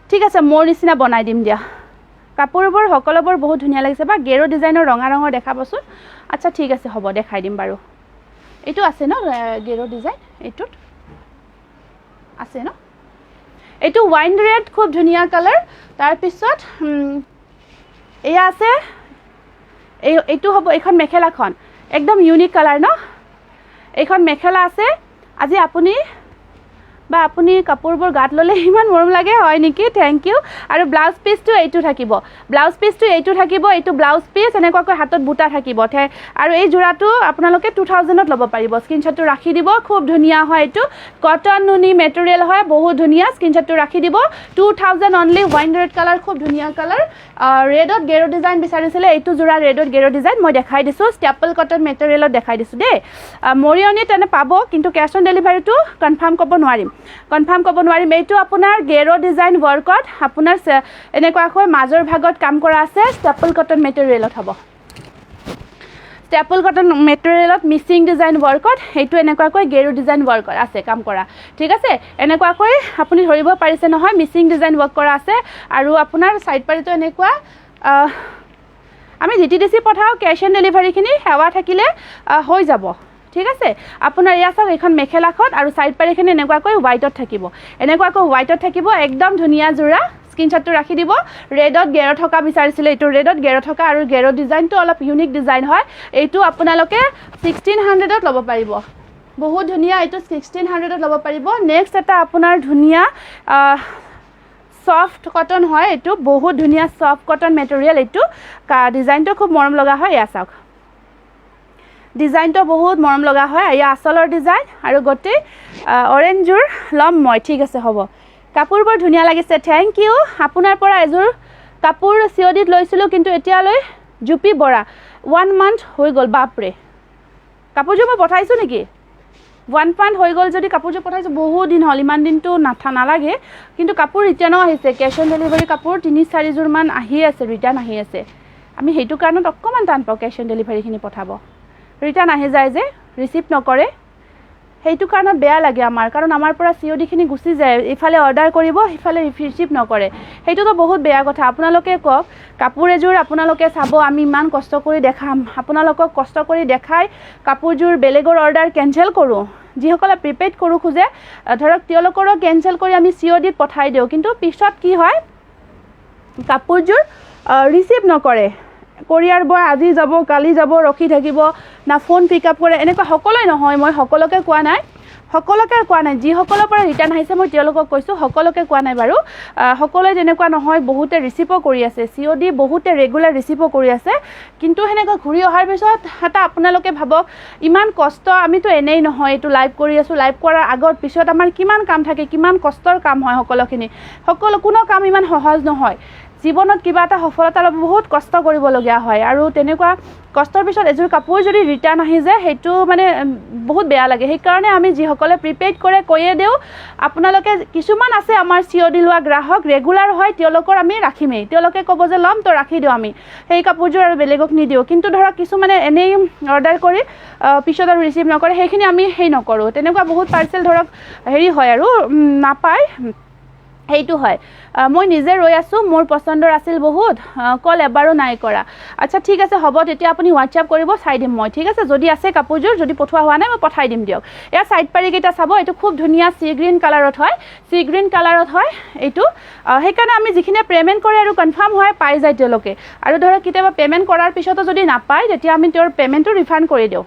ঠিক আছে, মোৰ নিচিনা বনাই দিম দিয়া। কাপোৰবোৰ সকলোবোৰ বহুত ধুনীয়া লাগিছে। বা, গেৰ' ডিজাইনৰ ৰঙা ৰঙৰ দেখাবচোন। আচ্ছা, ঠিক আছে, হ'ব, দেখাই দিম বাৰু। এইটো আছে ন গেৰ' ডিজাইন? এইটোত আছে ন? এইটো ৱাইন ৰেড, খুব ধুনীয়া কালাৰ। তাৰপিছত এয়া আছে, এইটো হ'ব এইখন মেখেলাখন, একদম ইউনিক কালাৰ ন? এইখন মেখেলা আছে। আজি আপুনি বা আপুনি কাপোৰবোৰ গাত ল'লে ইমান মৰম লাগে, হয় নেকি? Thank U. আৰু ব্লাউজ পিচটো এইটো থাকিব, ব্লাউজ পিচটো এইটো থাকিব। এইটো ব্লাউজ পিচ, এনেকুৱাকৈ হাতত বুটা থাকিব। আৰু এই যোৰাটো আপোনালোকে 2000ত ল'ব পাৰিব। স্ক্ৰীনশ্বটটো ৰাখি দিব। খুব ধুনীয়া হয় এইটো, কটন নুনি মেটেৰিয়েল হয়, বহুত ধুনীয়া। স্ক্ৰীনশ্বটটো ৰাখি দিব। 2000 অনলি। ৱাইন ৰেড কালাৰ, খুব ধুনীয়া কালাৰ। ৰেডত গেৰ' ডিজাইন বিচাৰিছিলে, এইটো যোৰা ৰেডত গেৰ' ডিজাইন মই দেখাই দিছোঁ। ষ্টেপল কটন মেটেৰিয়েলত দেখাই দিছোঁ দেই। মৰিয়নিত তেনে পাব, কিন্তু কেছ অন ডেলিভাৰীটো কনফাৰ্ম ক'ব নোৱাৰিম, কনফাৰ্ম ক'ব নোৱাৰিম। এইটো আপোনাৰ গেৰ' ডিজাইন ৱৰ্কত আপোনাৰ এনেকুৱাকৈ মাজৰ ভাগত কাম কৰা আছে। ষ্টেপল কটন মেটেৰিয়েলত হ'ব। ষ্টেপল কটন মেটেৰিয়েলত মিচিং ডিজাইন ৱৰ্কত সেইটো এনেকুৱাকৈ গেৰু ডিজাইন ৱৰ্কত আছে কাম কৰা। ঠিক আছে, এনেকুৱাকৈ আপুনি ধৰিব পাৰিছে নহয়? মিচিং ডিজাইন ৱৰ্ক কৰা আছে। আৰু আপোনাৰ ছাইড পাৰিটো এনেকুৱা। আমি ডিটিডিচি পঠাওঁ, কেছ অন ডেলিভাৰীখিনি সেৱা থাকিলে হৈ যাব। ঠিক আছে, আপোনাৰ এয়া চাওক, এইখন মেখেলাখন আৰু ছাইড পাৰিখিনি এনেকুৱাকৈ হোৱাইটত থাকিব, এনেকুৱাকৈ হোৱাইটত থাকিব। একদম ধুনীয়া যোৰা, স্ক্ৰীনশ্বটটো ৰাখি দিব। ৰেডত গেৰ থকা বিচাৰিছিলে, এইটো ৰেডত গেৰ থকা আৰু গেৰ ডিজাইনটো অলপ ইউনিক ডিজাইন হয়। এইটো আপোনালোকে 1600ত ল'ব পাৰিব। বহুত ধুনীয়া, এইটো 1600ত ল'ব পাৰিব। নেক্সট এটা আপোনাৰ ধুনীয়া ছফ্ট কটন হয়। এইটো বহুত ধুনীয়া ছফ্ট কটন মেটেৰিয়েল। এইটো ডিজাইনটো খুব মৰম লগা হয়। এয়া চাওক, ডিজাইনটো বহুত মৰম লগা হয়। এয়া আচলৰ ডিজাইন আৰু গোটেই অৰেঞ্জযোৰ ল'ম মই, ঠিক আছে, হ'ব। কাপোৰবোৰ ধুনীয়া লাগিছে, thank U. আপোনাৰ পৰা এযোৰ কাপোৰ চিঅ' ডিত লৈছিলোঁ, কিন্তু এতিয়ালৈ জুপি বৰা, ওৱান মান্থ হৈ গ'ল। বাপৰে, কাপোৰযোৰ মই পঠাইছোঁ নেকি? ওৱান মান্থ হৈ গ'ল যদি কাপোৰযোৰ পঠাইছোঁ, বহুত দিন হ'ল। ইমান দিনটো নালাগে, কিন্তু কাপোৰ ৰিটাৰ্ণো আহিছে। কেছ অন ডেলিভাৰী কাপোৰ তিনি চাৰিযোৰমান আহি আছে, ৰিটাৰ্ণ আহি আছে। আমি সেইটো কাৰণত অকণমান টান পাওঁ কেছ অন ডেলিভাৰীখিনি পঠাব। ৰিটাৰ্ণ আহি যায় যে, ৰিচিভ নকৰে, সেইটো কাৰণত বেয়া লাগে আমাৰ। কাৰণ আমাৰ পৰা চি অ' ডিখিনি গুচি যায়। ইফালে অৰ্ডাৰ কৰিব, সিফালে ৰিচিভ নকৰে, সেইটোতো বহুত বেয়া কথা। আপোনালোকে কওক, কাপোৰ এযোৰ আপোনালোকে চাব, আমি ইমান কষ্ট কৰি দেখাম আপোনালোকক, কষ্ট কৰি দেখাই কাপোৰযোৰ বেলেগৰ অৰ্ডাৰ কেঞ্চেল কৰোঁ। যিসকলে প্ৰিপেইড কৰোঁ খোজে, ধৰক তেওঁলোকৰো কেঞ্চেল কৰি আমি চি অ' ডিত পঠাই দিওঁ। কিন্তু পিছত কি হয়, কাপোৰযোৰ ৰিচিভ নকৰে। কোৰিয়াৰ বয় আজি যাব, কালি যাব, ৰখি থাকিব না, ফোন পিক আপ কৰে। এনেকুৱা সকলোৱে নহয়, মই সকলোকে কোৱা নাই, সকলোকে কোৱা নাই। যিসকলৰ পৰা ৰিটাৰ্ণ আহিছে মই তেওঁলোকক কৈছোঁ, সকলোকে কোৱা নাই বাৰু। সকলোৱে তেনেকুৱা নহয়, বহুতে ৰিচিভো কৰি আছে চি অ' ডি, বহুতে ৰেগুলাৰ ৰিচিভো কৰি আছে। কিন্তু সেনেকৈ ঘূৰি অহাৰ পিছত এটা আপোনালোকে ভাবক, ইমান কষ্ট। আমিতো এনেই নহয়, এইটো লাইভ কৰি আছোঁ। লাইভ কৰাৰ আগত পিছত আমাৰ কিমান কাম থাকে, কিমান কষ্টৰ কাম হয় সকলোখিনি। কোনো কাম ইমান সহজ নহয়। জীৱনত কিবা এটা সফলতা ল'ব বহুত কষ্ট কৰিবলগীয়া হয়। আৰু তেনেকুৱা কষ্টৰ পিছত এযোৰ কাপোৰ যদি ৰিটাৰ্ণ আহি যায়, সেইটো মানে বহুত বেয়া লাগে। সেইকাৰণে আমি যিসকলে প্ৰিপেইড কৰে কৈয়ে দিওঁ আপোনালোকে। কিছুমান আছে আমাৰ চি অ' ডি লোৱা গ্ৰাহক ৰেগুলাৰ হয়, তেওঁলোকৰ আমি ৰাখিমেই। তেওঁলোকে ক'ব যে ল'ম তো ৰাখি দিওঁ আমি সেই কাপোৰযোৰ আৰু বেলেগক নিদিওঁ। কিন্তু ধৰক কিছুমানে এনেই অৰ্ডাৰ কৰি পিছত আৰু ৰিচিভ নকৰে, সেইখিনি আমি সেই নকৰোঁ। তেনেকুৱা বহুত পাৰ্চেল ধৰক হেৰি হয় আৰু নাপায়, সেইটো হয়। মই নিজে ৰৈ আছোঁ, মোৰ পচন্দৰ আছিল বহুত, কল এবাৰো নাই কৰা। আচ্ছা, ঠিক আছে, হ'ব। তেতিয়া আপুনি হোৱাটছআপ কৰিব, চাই দিম মই। ঠিক আছে, যদি আছে কাপোৰযোৰ, যদি পঠোৱা হোৱা নাই, মই পঠাই দিম দিয়ক। এয়া ছাইড পাৰিকেইটা চাব। এইটো খুব ধুনীয়া চি গ্ৰীণ কালাৰত হয়, চি গ্ৰীণ কালাৰত হয় এইটো। সেইকাৰণে আমি যিখিনিয়ে পে'মেণ্ট কৰে আৰু কনফাৰ্ম হয়, পাই যায় তেওঁলোকে। আৰু ধৰক কেতিয়াবা পে'মেণ্ট কৰাৰ পিছতো যদি নাপায়, তেতিয়া আমি তেওঁৰ পে'মেণ্টটো ৰিফাণ্ড কৰি দিওঁ।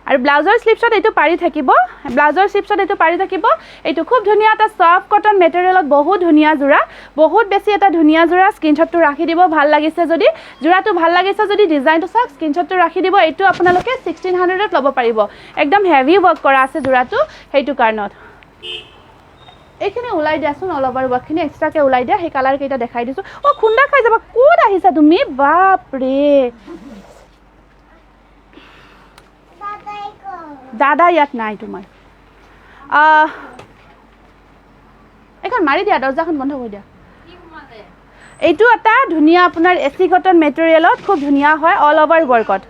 আৰু ব্লাউজৰ শ্লিপছত এইটো পাৰি থাকিব, ব্লাউজৰ শ্লিপছত এইটো পাৰি থাকিব। এইটো খুব ধুনীয়া এটা ছফ্ট কটন মেটেৰিয়েলত বহুত ধুনীয়া যোৰা, বহুত বেছি এটা ধুনীয়া যোৰা। স্ক্ৰীনশ্বটটো ৰাখি দিব, ভাল লাগিছে যদি যোৰাটো, ভাল লাগিছে যদি ডিজাইনটো চাওক, স্ক্ৰীনশ্বটটো ৰাখি দিব। এইটো আপোনালোকে 1600ত ল'ব পাৰিব। একদম হেভি ৱৰ্ক কৰা আছে যোৰাটো, সেইটো কাৰণত। এইখিনি ওলাই দিয়াচোন, অলপ আৰু ৱৰ্কখিনি এক্সট্ৰাকৈ ওলাই দিয়া, সেই কালাৰকেইটা দেখাই দিছোঁ। অ' খুন্দা খাই যাবা, ক'ত আহিছা তুমি? বাপৰে, দাদা ইয়াত নাই তোমাৰ। এইখন মাৰি দিয়া, দৰ্জাখন বন্ধ কৰি দিয়া। এইটো এটা ধুনীয়া আপোনাৰ এচি কটন মেটেৰিয়েলত খুব ধুনীয়া হয়, অল অভাৰ ৱৰ্কত।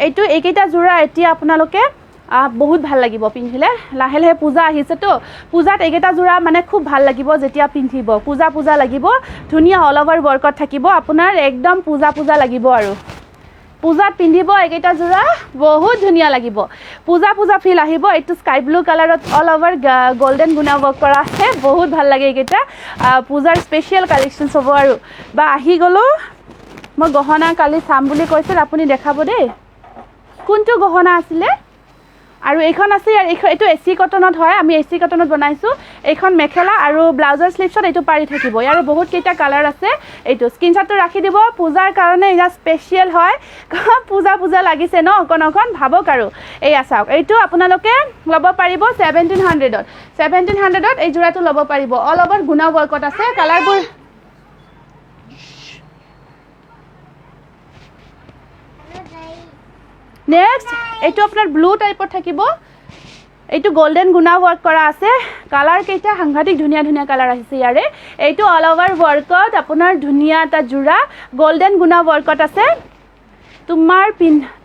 এইটো এইকেইটা যোৰা এতিয়া আপোনালোকে বহুত ভাল লাগিব পিন্ধিলে। লাহে লাহে পূজা আহিছেতো, পূজাত এইকেইটা যোৰা মানে খুব ভাল লাগিব যেতিয়া পিন্ধিব, পূজা পূজা লাগিব। ধুনীয়া অল অভাৰ ৱৰ্কত থাকিব আপোনাৰ, একদম পূজা পূজা লাগিব আৰু। পূজাত পিন্ধিব এইকেইটা যোৰা, বহুত ধুনীয়া লাগিব, পূজা পূজা ফিল আহিব। এইটো স্কাই ব্লু কালাৰত অল অভাৰ গল্ডেন গুণা ৱৰ্ক কৰা আছে, বহুত ভাল লাগে এইকেইটা। পূজাৰ স্পেচিয়েল কালেকশ্যনছ হ'ব আৰু। বা আহি গ'লোঁ মই, গহনা কালি চাম বুলি কৈছিল, আপুনি দেখাব দেই কোনটো গহনা আছিলে। আৰু এইখন আছে ইয়াৰ, এইখন এইটো এচি কটনত হয়, আমি এচি কটনত বনাইছোঁ। এইখন মেখেলা আৰু ব্লাউজৰ শ্লিপছত এইটো পাৰি থাকিব। ইয়াৰ বহুত কেইটা কালাৰ আছে। এইটো স্ক্ৰীনশ্বটটো ৰাখি দিব, পূজাৰ কাৰণে এয়া স্পেচিয়েল হয়। পূজা পূজা লাগিছে ন অকণ অকণ, ভাবক আৰু। এয়া চাওক, এইটো আপোনালোকে ল'ব পাৰিব 1700ত, 1700ত এই যোৰাটো ল'ব পাৰিব। অল অভাৰ গুণা ৱৰ্কত আছে কালাৰবোৰ। নেক্সট এইটো আপোনাৰ ব্লু টাইপত থাকিব, এইটো গল্ডেন গুণা ৱৰ্ক কৰা আছে। কালাৰ কেইটা সাংঘাতিক ধুনীয়া ধুনীয়া কালাৰ আহিছে ইয়াৰে। এইটো অল অভাৰ ৱৰ্কত আপোনাৰ ধুনীয়া এটা যোৰা, গল্ডেন গুণা ৱৰ্কত আছে।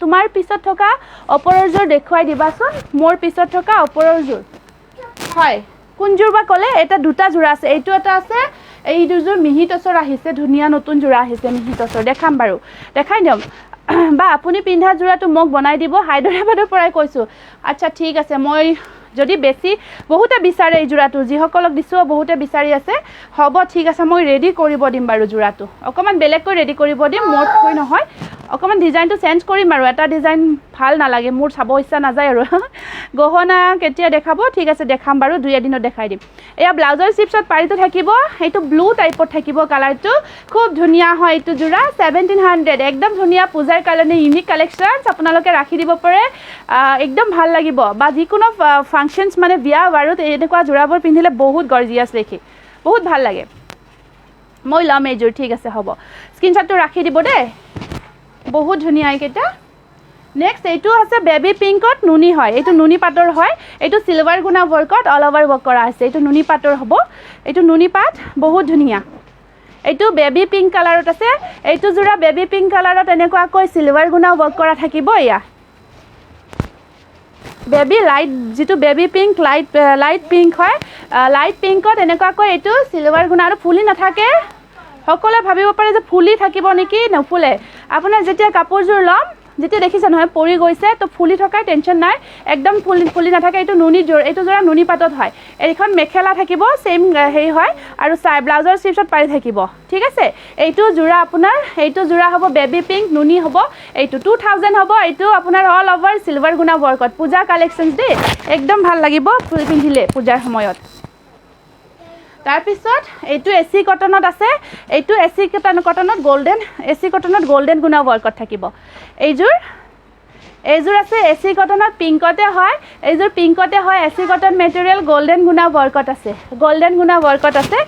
তোমাৰ পিছত থকা ওপৰৰ যোৰ দেখুৱাই দিবাচোন, মোৰ পিছত থকা ওপৰৰ যোৰ হয় কোনযোৰ বা ক'লে? এটা দুটা যোৰা আছে, এইটো এটা আছে, এই দুযোৰ মিহি টচৰ আহিছে, ধুনীয়া নতুন যোৰা আহিছে মিহি টচৰ, দেখাম বাৰু, দেখাই দিম। বা আপুনি পিন্ধা যোৰাটো মোক বনাই দিব, হায়দৰাবাদৰ পৰাই কৈছোঁ। আচ্ছা ঠিক আছে, মই যদি বেছি বহুতে বিচাৰে এই যোৰাটো, যিসকলক দিছোঁ বহুতে বিচাৰি আছে, হ'ব ঠিক আছে, মই ৰেডি কৰিব দিম বাৰু যোৰাটো, অকণমান বেলেগকৈ ৰেডি কৰিব দিম, মোতকৈ নহয়, অকণমান ডিজাইনটো চেঞ্জ কৰিম আৰু, এটা ডিজাইন ভাল নালাগে মোৰ, চাব ইচ্ছা নাযায় আৰু। গহনা কেতিয়া দেখাব? ঠিক আছে দেখাম বাৰু, দুই এদিনত দেখাই দিম। এয়া ব্লাউজৰ চিপছত পাৰিটো থাকিব, সেইটো ব্লু টাইপত থাকিব কালাৰটো, খুব ধুনীয়া হয় এইটো যোৰা, 1700, একদম ধুনীয়া পূজাৰ কাৰণে ইউনিক কালেকশ্যনছ, আপোনালোকে ৰাখি দিব পাৰে, একদম ভাল লাগিব। বা যিকোনো ফাংচনছ মানে বিয়া বাৰু এনেকুৱা যোৰাবোৰ পিন্ধিলে বহুত গৰ্জিয়াছ দেখি, বহুত ভাল লাগে। মই ল'ম এইযোৰ, ঠিক আছে হ'ব, স্ক্ৰীনশ্বটটো ৰাখি দিব দেই, বহুত ধুনীয়া এইকেইটা। নেক্সট এইটো আছে বেবী পিংকত নুনি হয়, এইটো নুনি পাটৰ হয়, এইটো চিলভাৰ গুণা ৱৰ্কত অল অভাৰ ৱৰ্ক কৰা আছে, এইটো নুনি পাটৰ হ'ব, এইটো নুনি পাট বহুত ধুনীয়া। এইটো বেবী পিংক কালাৰত আছে, এইটো যোৰা বেবী পিংক কালাৰত এনেকুৱাকৈ চিলভাৰ গুণা ৱৰ্ক কৰা থাকিব। এয়া বেবী লাইট, যিটো baby pink light light pink হয়, লাইট পিংকত এনেকুৱাকৈ এইটো চিলভাৰ গুণা, আৰু ফুলি নাথাকে। সকলোৱে ভাবিব পাৰে যে ফুলি থাকিব নেকি, নুফুলে। আপোনাৰ যেতিয়া কাপোৰযোৰ ল'ম, যেতিয়া দেখিছে নহয় পৰি গৈছে, তো ফুলি থকাৰ টেনশ্যন নাই, একদম ফুলি নাথাকে। এইটো নুনি যোৰ, এইটো যোৰা নুনি পাটত হয়। এইখন মেখেলা থাকিব ছেইম হেৰি হয়, আৰু চাই ব্লাউজৰ শ্লিভছত পাৰি থাকিব, ঠিক আছে। এইটো যোৰা আপোনাৰ, এইটো যোৰা হ'ব বেবী পিংক নুনি হ'ব, এইটো 2000 হ'ব। এইটো আপোনাৰ অল অভাৰ চিলভাৰ গুণা ৱৰ্কত, পূজা কালেকশ্যনছ দেই, একদম ভাল লাগিব ফুল পিন্ধিলে পূজাৰ সময়ত। তাৰপিছত এইটো এচি কটনত আছে, এইটো এচি কটনত গল্ডেন, এচি কটনত গল্ডেন গুণা ৱৰ্কত থাকিব। এইযোৰ আছে এচি কটনত পিংকতে হয়, এইযোৰ পিংকতে হয়, এচি কটন মেটেৰিয়েল গল্ডেন গুণা ৱৰ্কত আছে, গল্ডেন গুণা ৱৰ্কত আছে।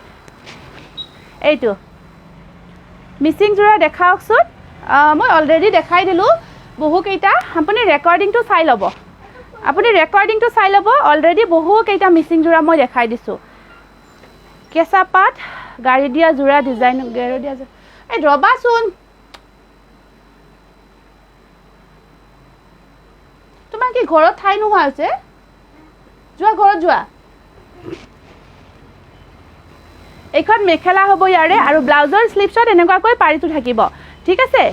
এইটো মিচিং যোৰা দেখাওকচোন, মই অলৰেডি দেখাই দিলোঁ বহুকেইটা, আপুনি ৰেকৰ্ডিংটো চাই ল'ব, আপুনি ৰেকৰ্ডিংটো চাই ল'ব, অলৰেডি বহুকেইটা মিচিং যোৰা মই দেখাই দিছোঁ। কেঁচা পাত গাড়ী দিয়া যোৰা ডিজাইন, গাড়ী দিয়া যোৰা, এই ৰ'বাচোন, তোমাৰ কি ঘৰত ঠাই নোহোৱা হৈছে? যোৱা ঘৰত যোৱা। এইখন মেখেলা হ'ব ইয়াৰে, আৰু ব্লাউজৰ শ্লিপছত এনেকুৱাকৈ পাৰিটো থাকিব, ঠিক আছে।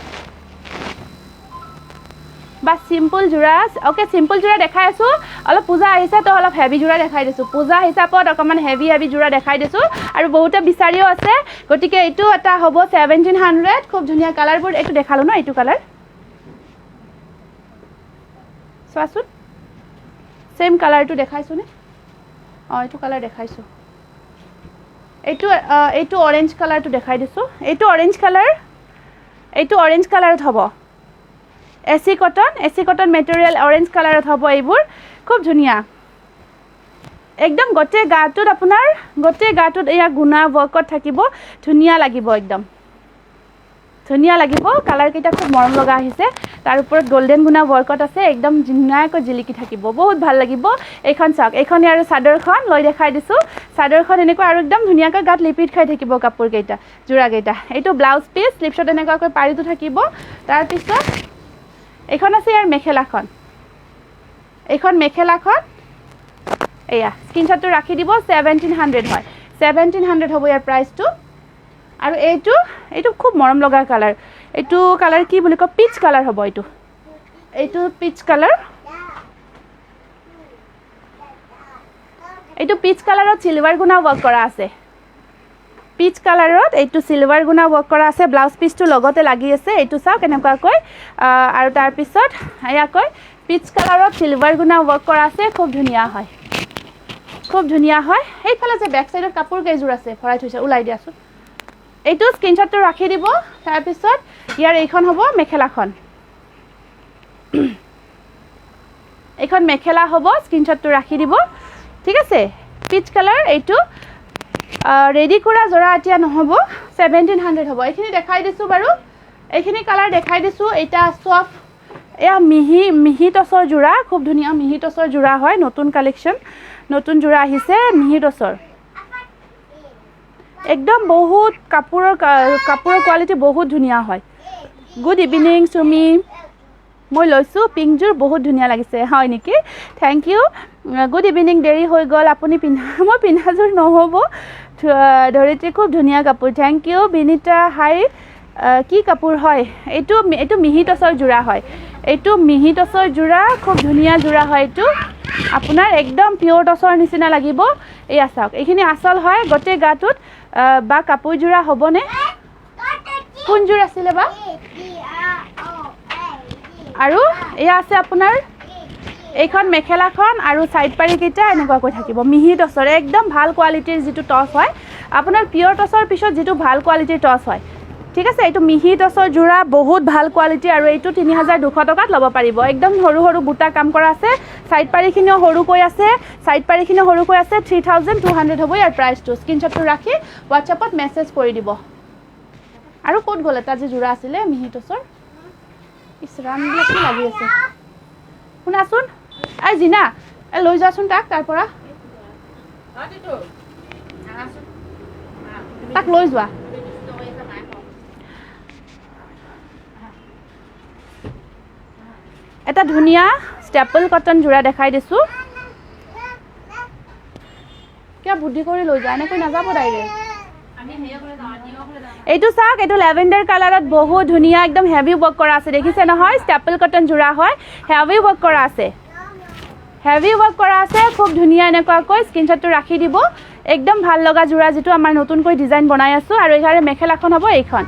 বা চিম্পল যোৰা, অ'কে চিম্পল যোৰা দেখাই আছোঁ, অলপ পূজা আহিছে তো অলপ হেভি যোৰা দেখাই দিছোঁ, পূজা হিচাপত অকণমান হেভি হেভি যোৰা দেখাই দিছোঁ, আৰু বহুতে বিচাৰিও আছে, গতিকে এইটো এটা হ'ব 1700, খুব ধুনীয়া কালাৰবোৰ। এইটো দেখালোঁ ন, এইটো কালাৰ চোৱাচোন, ছেইম কালাৰটো দেখাইছোঁনে? অঁ, এইটো কালাৰ দেখাইছোঁ। এইটো এইটো অৰেঞ্জ কালাৰটো দেখাই দিছোঁ। এইটো অৰেঞ্জ কালাৰ, এইটো অৰেঞ্জ কালাৰত হ'ব। AC cotton, AC cotton material, orange কালাৰত হ'ব এইবোৰ। খুব ধুনীয়া একদম। গোটেই গাটোত আপোনাৰ, গোটেই গাটোত এয়া গুণা ৱৰ্কত থাকিব। ধুনীয়া লাগিব, একদম ধুনীয়া লাগিব। কালাৰকেইটা খুব মৰম লগা আহিছে। তাৰ ওপৰত গল্ডেন গুণা ৱৰ্কত আছে, একদম ধুনীয়াকৈ জিলিকি থাকিব, বহুত ভাল লাগিব। এইখন চাওক, এইখন আৰু চাদৰখন লৈ দেখাই দিছোঁ। চাদৰখন এনেকুৱা আৰু একদম ধুনীয়াকৈ গাত লিপিট খাই থাকিব কাপোৰকেইটা, যোৰাকেইটা। এইটো ব্লাউজ পিচ, শ্লিপছত এনেকুৱাকৈ পাৰিটো থাকিব। তাৰপিছত এইখন আছে ইয়াৰ মেখেলাখন, এইখন মেখেলাখন। এয়া স্ক্ৰীনশ্বটটো ৰাখি দিব। 1700 হয়, 1700 হ'ব ইয়াৰ প্ৰাইচটো। আৰু এইটো খুব মৰম লগা কালাৰ। এইটো কালাৰ কি বুলি কয়? পিচ কালাৰ হ'ব এইটো, এইটো পিচ কালাৰ। এইটো পিচ কালাৰত চিলভাৰ গুণা ৱৰ্ক কৰা আছে। পিচ কালাৰত এইটো চিলভাৰ গুণা ৱৰ্ক কৰা আছে। ব্লাউজ পিচটো লগতে লাগি আছে। এইটো চাওক এনেকুৱাকৈ। আৰু তাৰপিছত এয়াকৈ পিচ কালাৰত চিলভাৰ গুণা ৱৰ্ক কৰা আছে। খুব ধুনীয়া হয়, খুব ধুনীয়া হয়। সেইফালে যে বেক চাইডত কাপোৰ কেইযোৰ আছে ভৰাই থৈছে, ওলাই দিয়াচোন। এইটো স্ক্ৰীনশ্বটটো ৰাখি দিব। তাৰপিছত ইয়াৰ এইখন হ'ব মেখেলাখন, এইখন মেখেলা হ'ব। স্ক্ৰীনশ্বটটো ৰাখি দিব, ঠিক আছে? পিচ কালাৰ এইটো ৰেডি কৰা যোৰা এতিয়া নহ'ব, 1700 হ'ব। এইখিনি দেখাই দিছোঁ বাৰু, এইখিনি কালাৰ দেখাই দিছোঁ। এতিয়া চফ এয়া মিহি মিহি টচৰ যোৰা, খুব ধুনীয়া মিহি টচৰ যোৰা হয়। নতুন কালেকশ্যন, নতুন যোৰা আহিছে মিহি টচৰ। একদম বহুত কাপোৰৰ কোৱালিটি বহুত ধুনীয়া হয়। গুড ইভিনিং চুমি, মই লৈছোঁ পিংকযোৰ, বহুত ধুনীয়া লাগিছে। হয় নেকি? Thank U. Good evening, দেৰি হৈ গ'ল। আপুনি পিন্ধা, মই পিন্ধাযোৰ নহ'ব। ধৰিত্ৰী, খুব ধুনীয়া কাপোৰ, thank U. Binita হাই, কি কাপোৰ হয় এইটো? এইটো মিহি টচৰ যোৰা হয়। এইটো মিহি টচৰ যোৰা, খুব ধুনীয়া যোৰা হয় এইটো। আপোনাৰ একদম পিয়'ৰ টচৰ নিচিনা লাগিব। এয়া চাওক, এইখিনি আচল হয় গোটেই গাটোত। বা কাপোৰযোৰা হ'বনে? কোনযোৰ আছিলে বা? আৰু এয়া আছে আপোনাৰ এইখন মেখেলাখন আৰু ছাইড পাৰিকেইটা এনেকুৱাকৈ থাকিব। মিহি টচৰ, একদম ভাল কোৱালিটিৰ যিটো টচ হয় আপোনাৰ, পিয়'ৰ টচৰ পিছত যিটো ভাল কোৱালিটিৰ টচ হয়, ঠিক আছে? এইটো মিহি টচৰ যোৰা, বহুত ভাল কোৱালিটি। আৰু এইটো 3200 টকাত ল'ব পাৰিব। একদম সৰু সৰু বুটা কাম কৰা আছে, ছাইড পাৰিখিনিও সৰুকৈ আছে, ছাইড পাৰিখিনিও সৰুকৈ আছে। 3200 হ'ব ইয়াৰ প্ৰাইচটো। স্ক্ৰীনশ্বটটো ৰাখি হোৱাটছএপত মেছেজ কৰি দিব। আৰু ক'ত গ'ল এটা যে যোৰা আছিলে মিহি টচৰ? ইছ ৰামবিলাক কি লাগি আছে। শুনাচোন, এই জিনা, এই লৈ যোৱাচোন তাক তাৰ পৰা, তাক লৈ যোৱা। এটা ধুনীয়া ষ্টেপল কটন যোৰা দেখাই দিছোঁ। কিয় বুদ্ধি কৰি লৈ যোৱা, এনেকৈ নাযাব ডাইৰেক্ট। এইটো চাওক, এইটো লেভেণ্ডাৰ কালাৰত বহুত ধুনীয়া, একদম হেভি ৱৰ্ক কৰা আছে, দেখিছে নহয়? ষ্টেপল কটন যোৰা হয়, হেভি ৱৰ্ক কৰা আছে, হেভি ৱৰ্ক কৰা আছে, খুব ধুনীয়া। এনেকুৱাকৈ স্ক্ৰীনশ্বটটো ৰাখি দিব। একদম ভাল লগা যোৰা, যিটো আমাৰ নতুনকৈ ডিজাইন বনাই আছোঁ। আৰু ইয়াৰে মেখেলাখন হ'ব এইখন,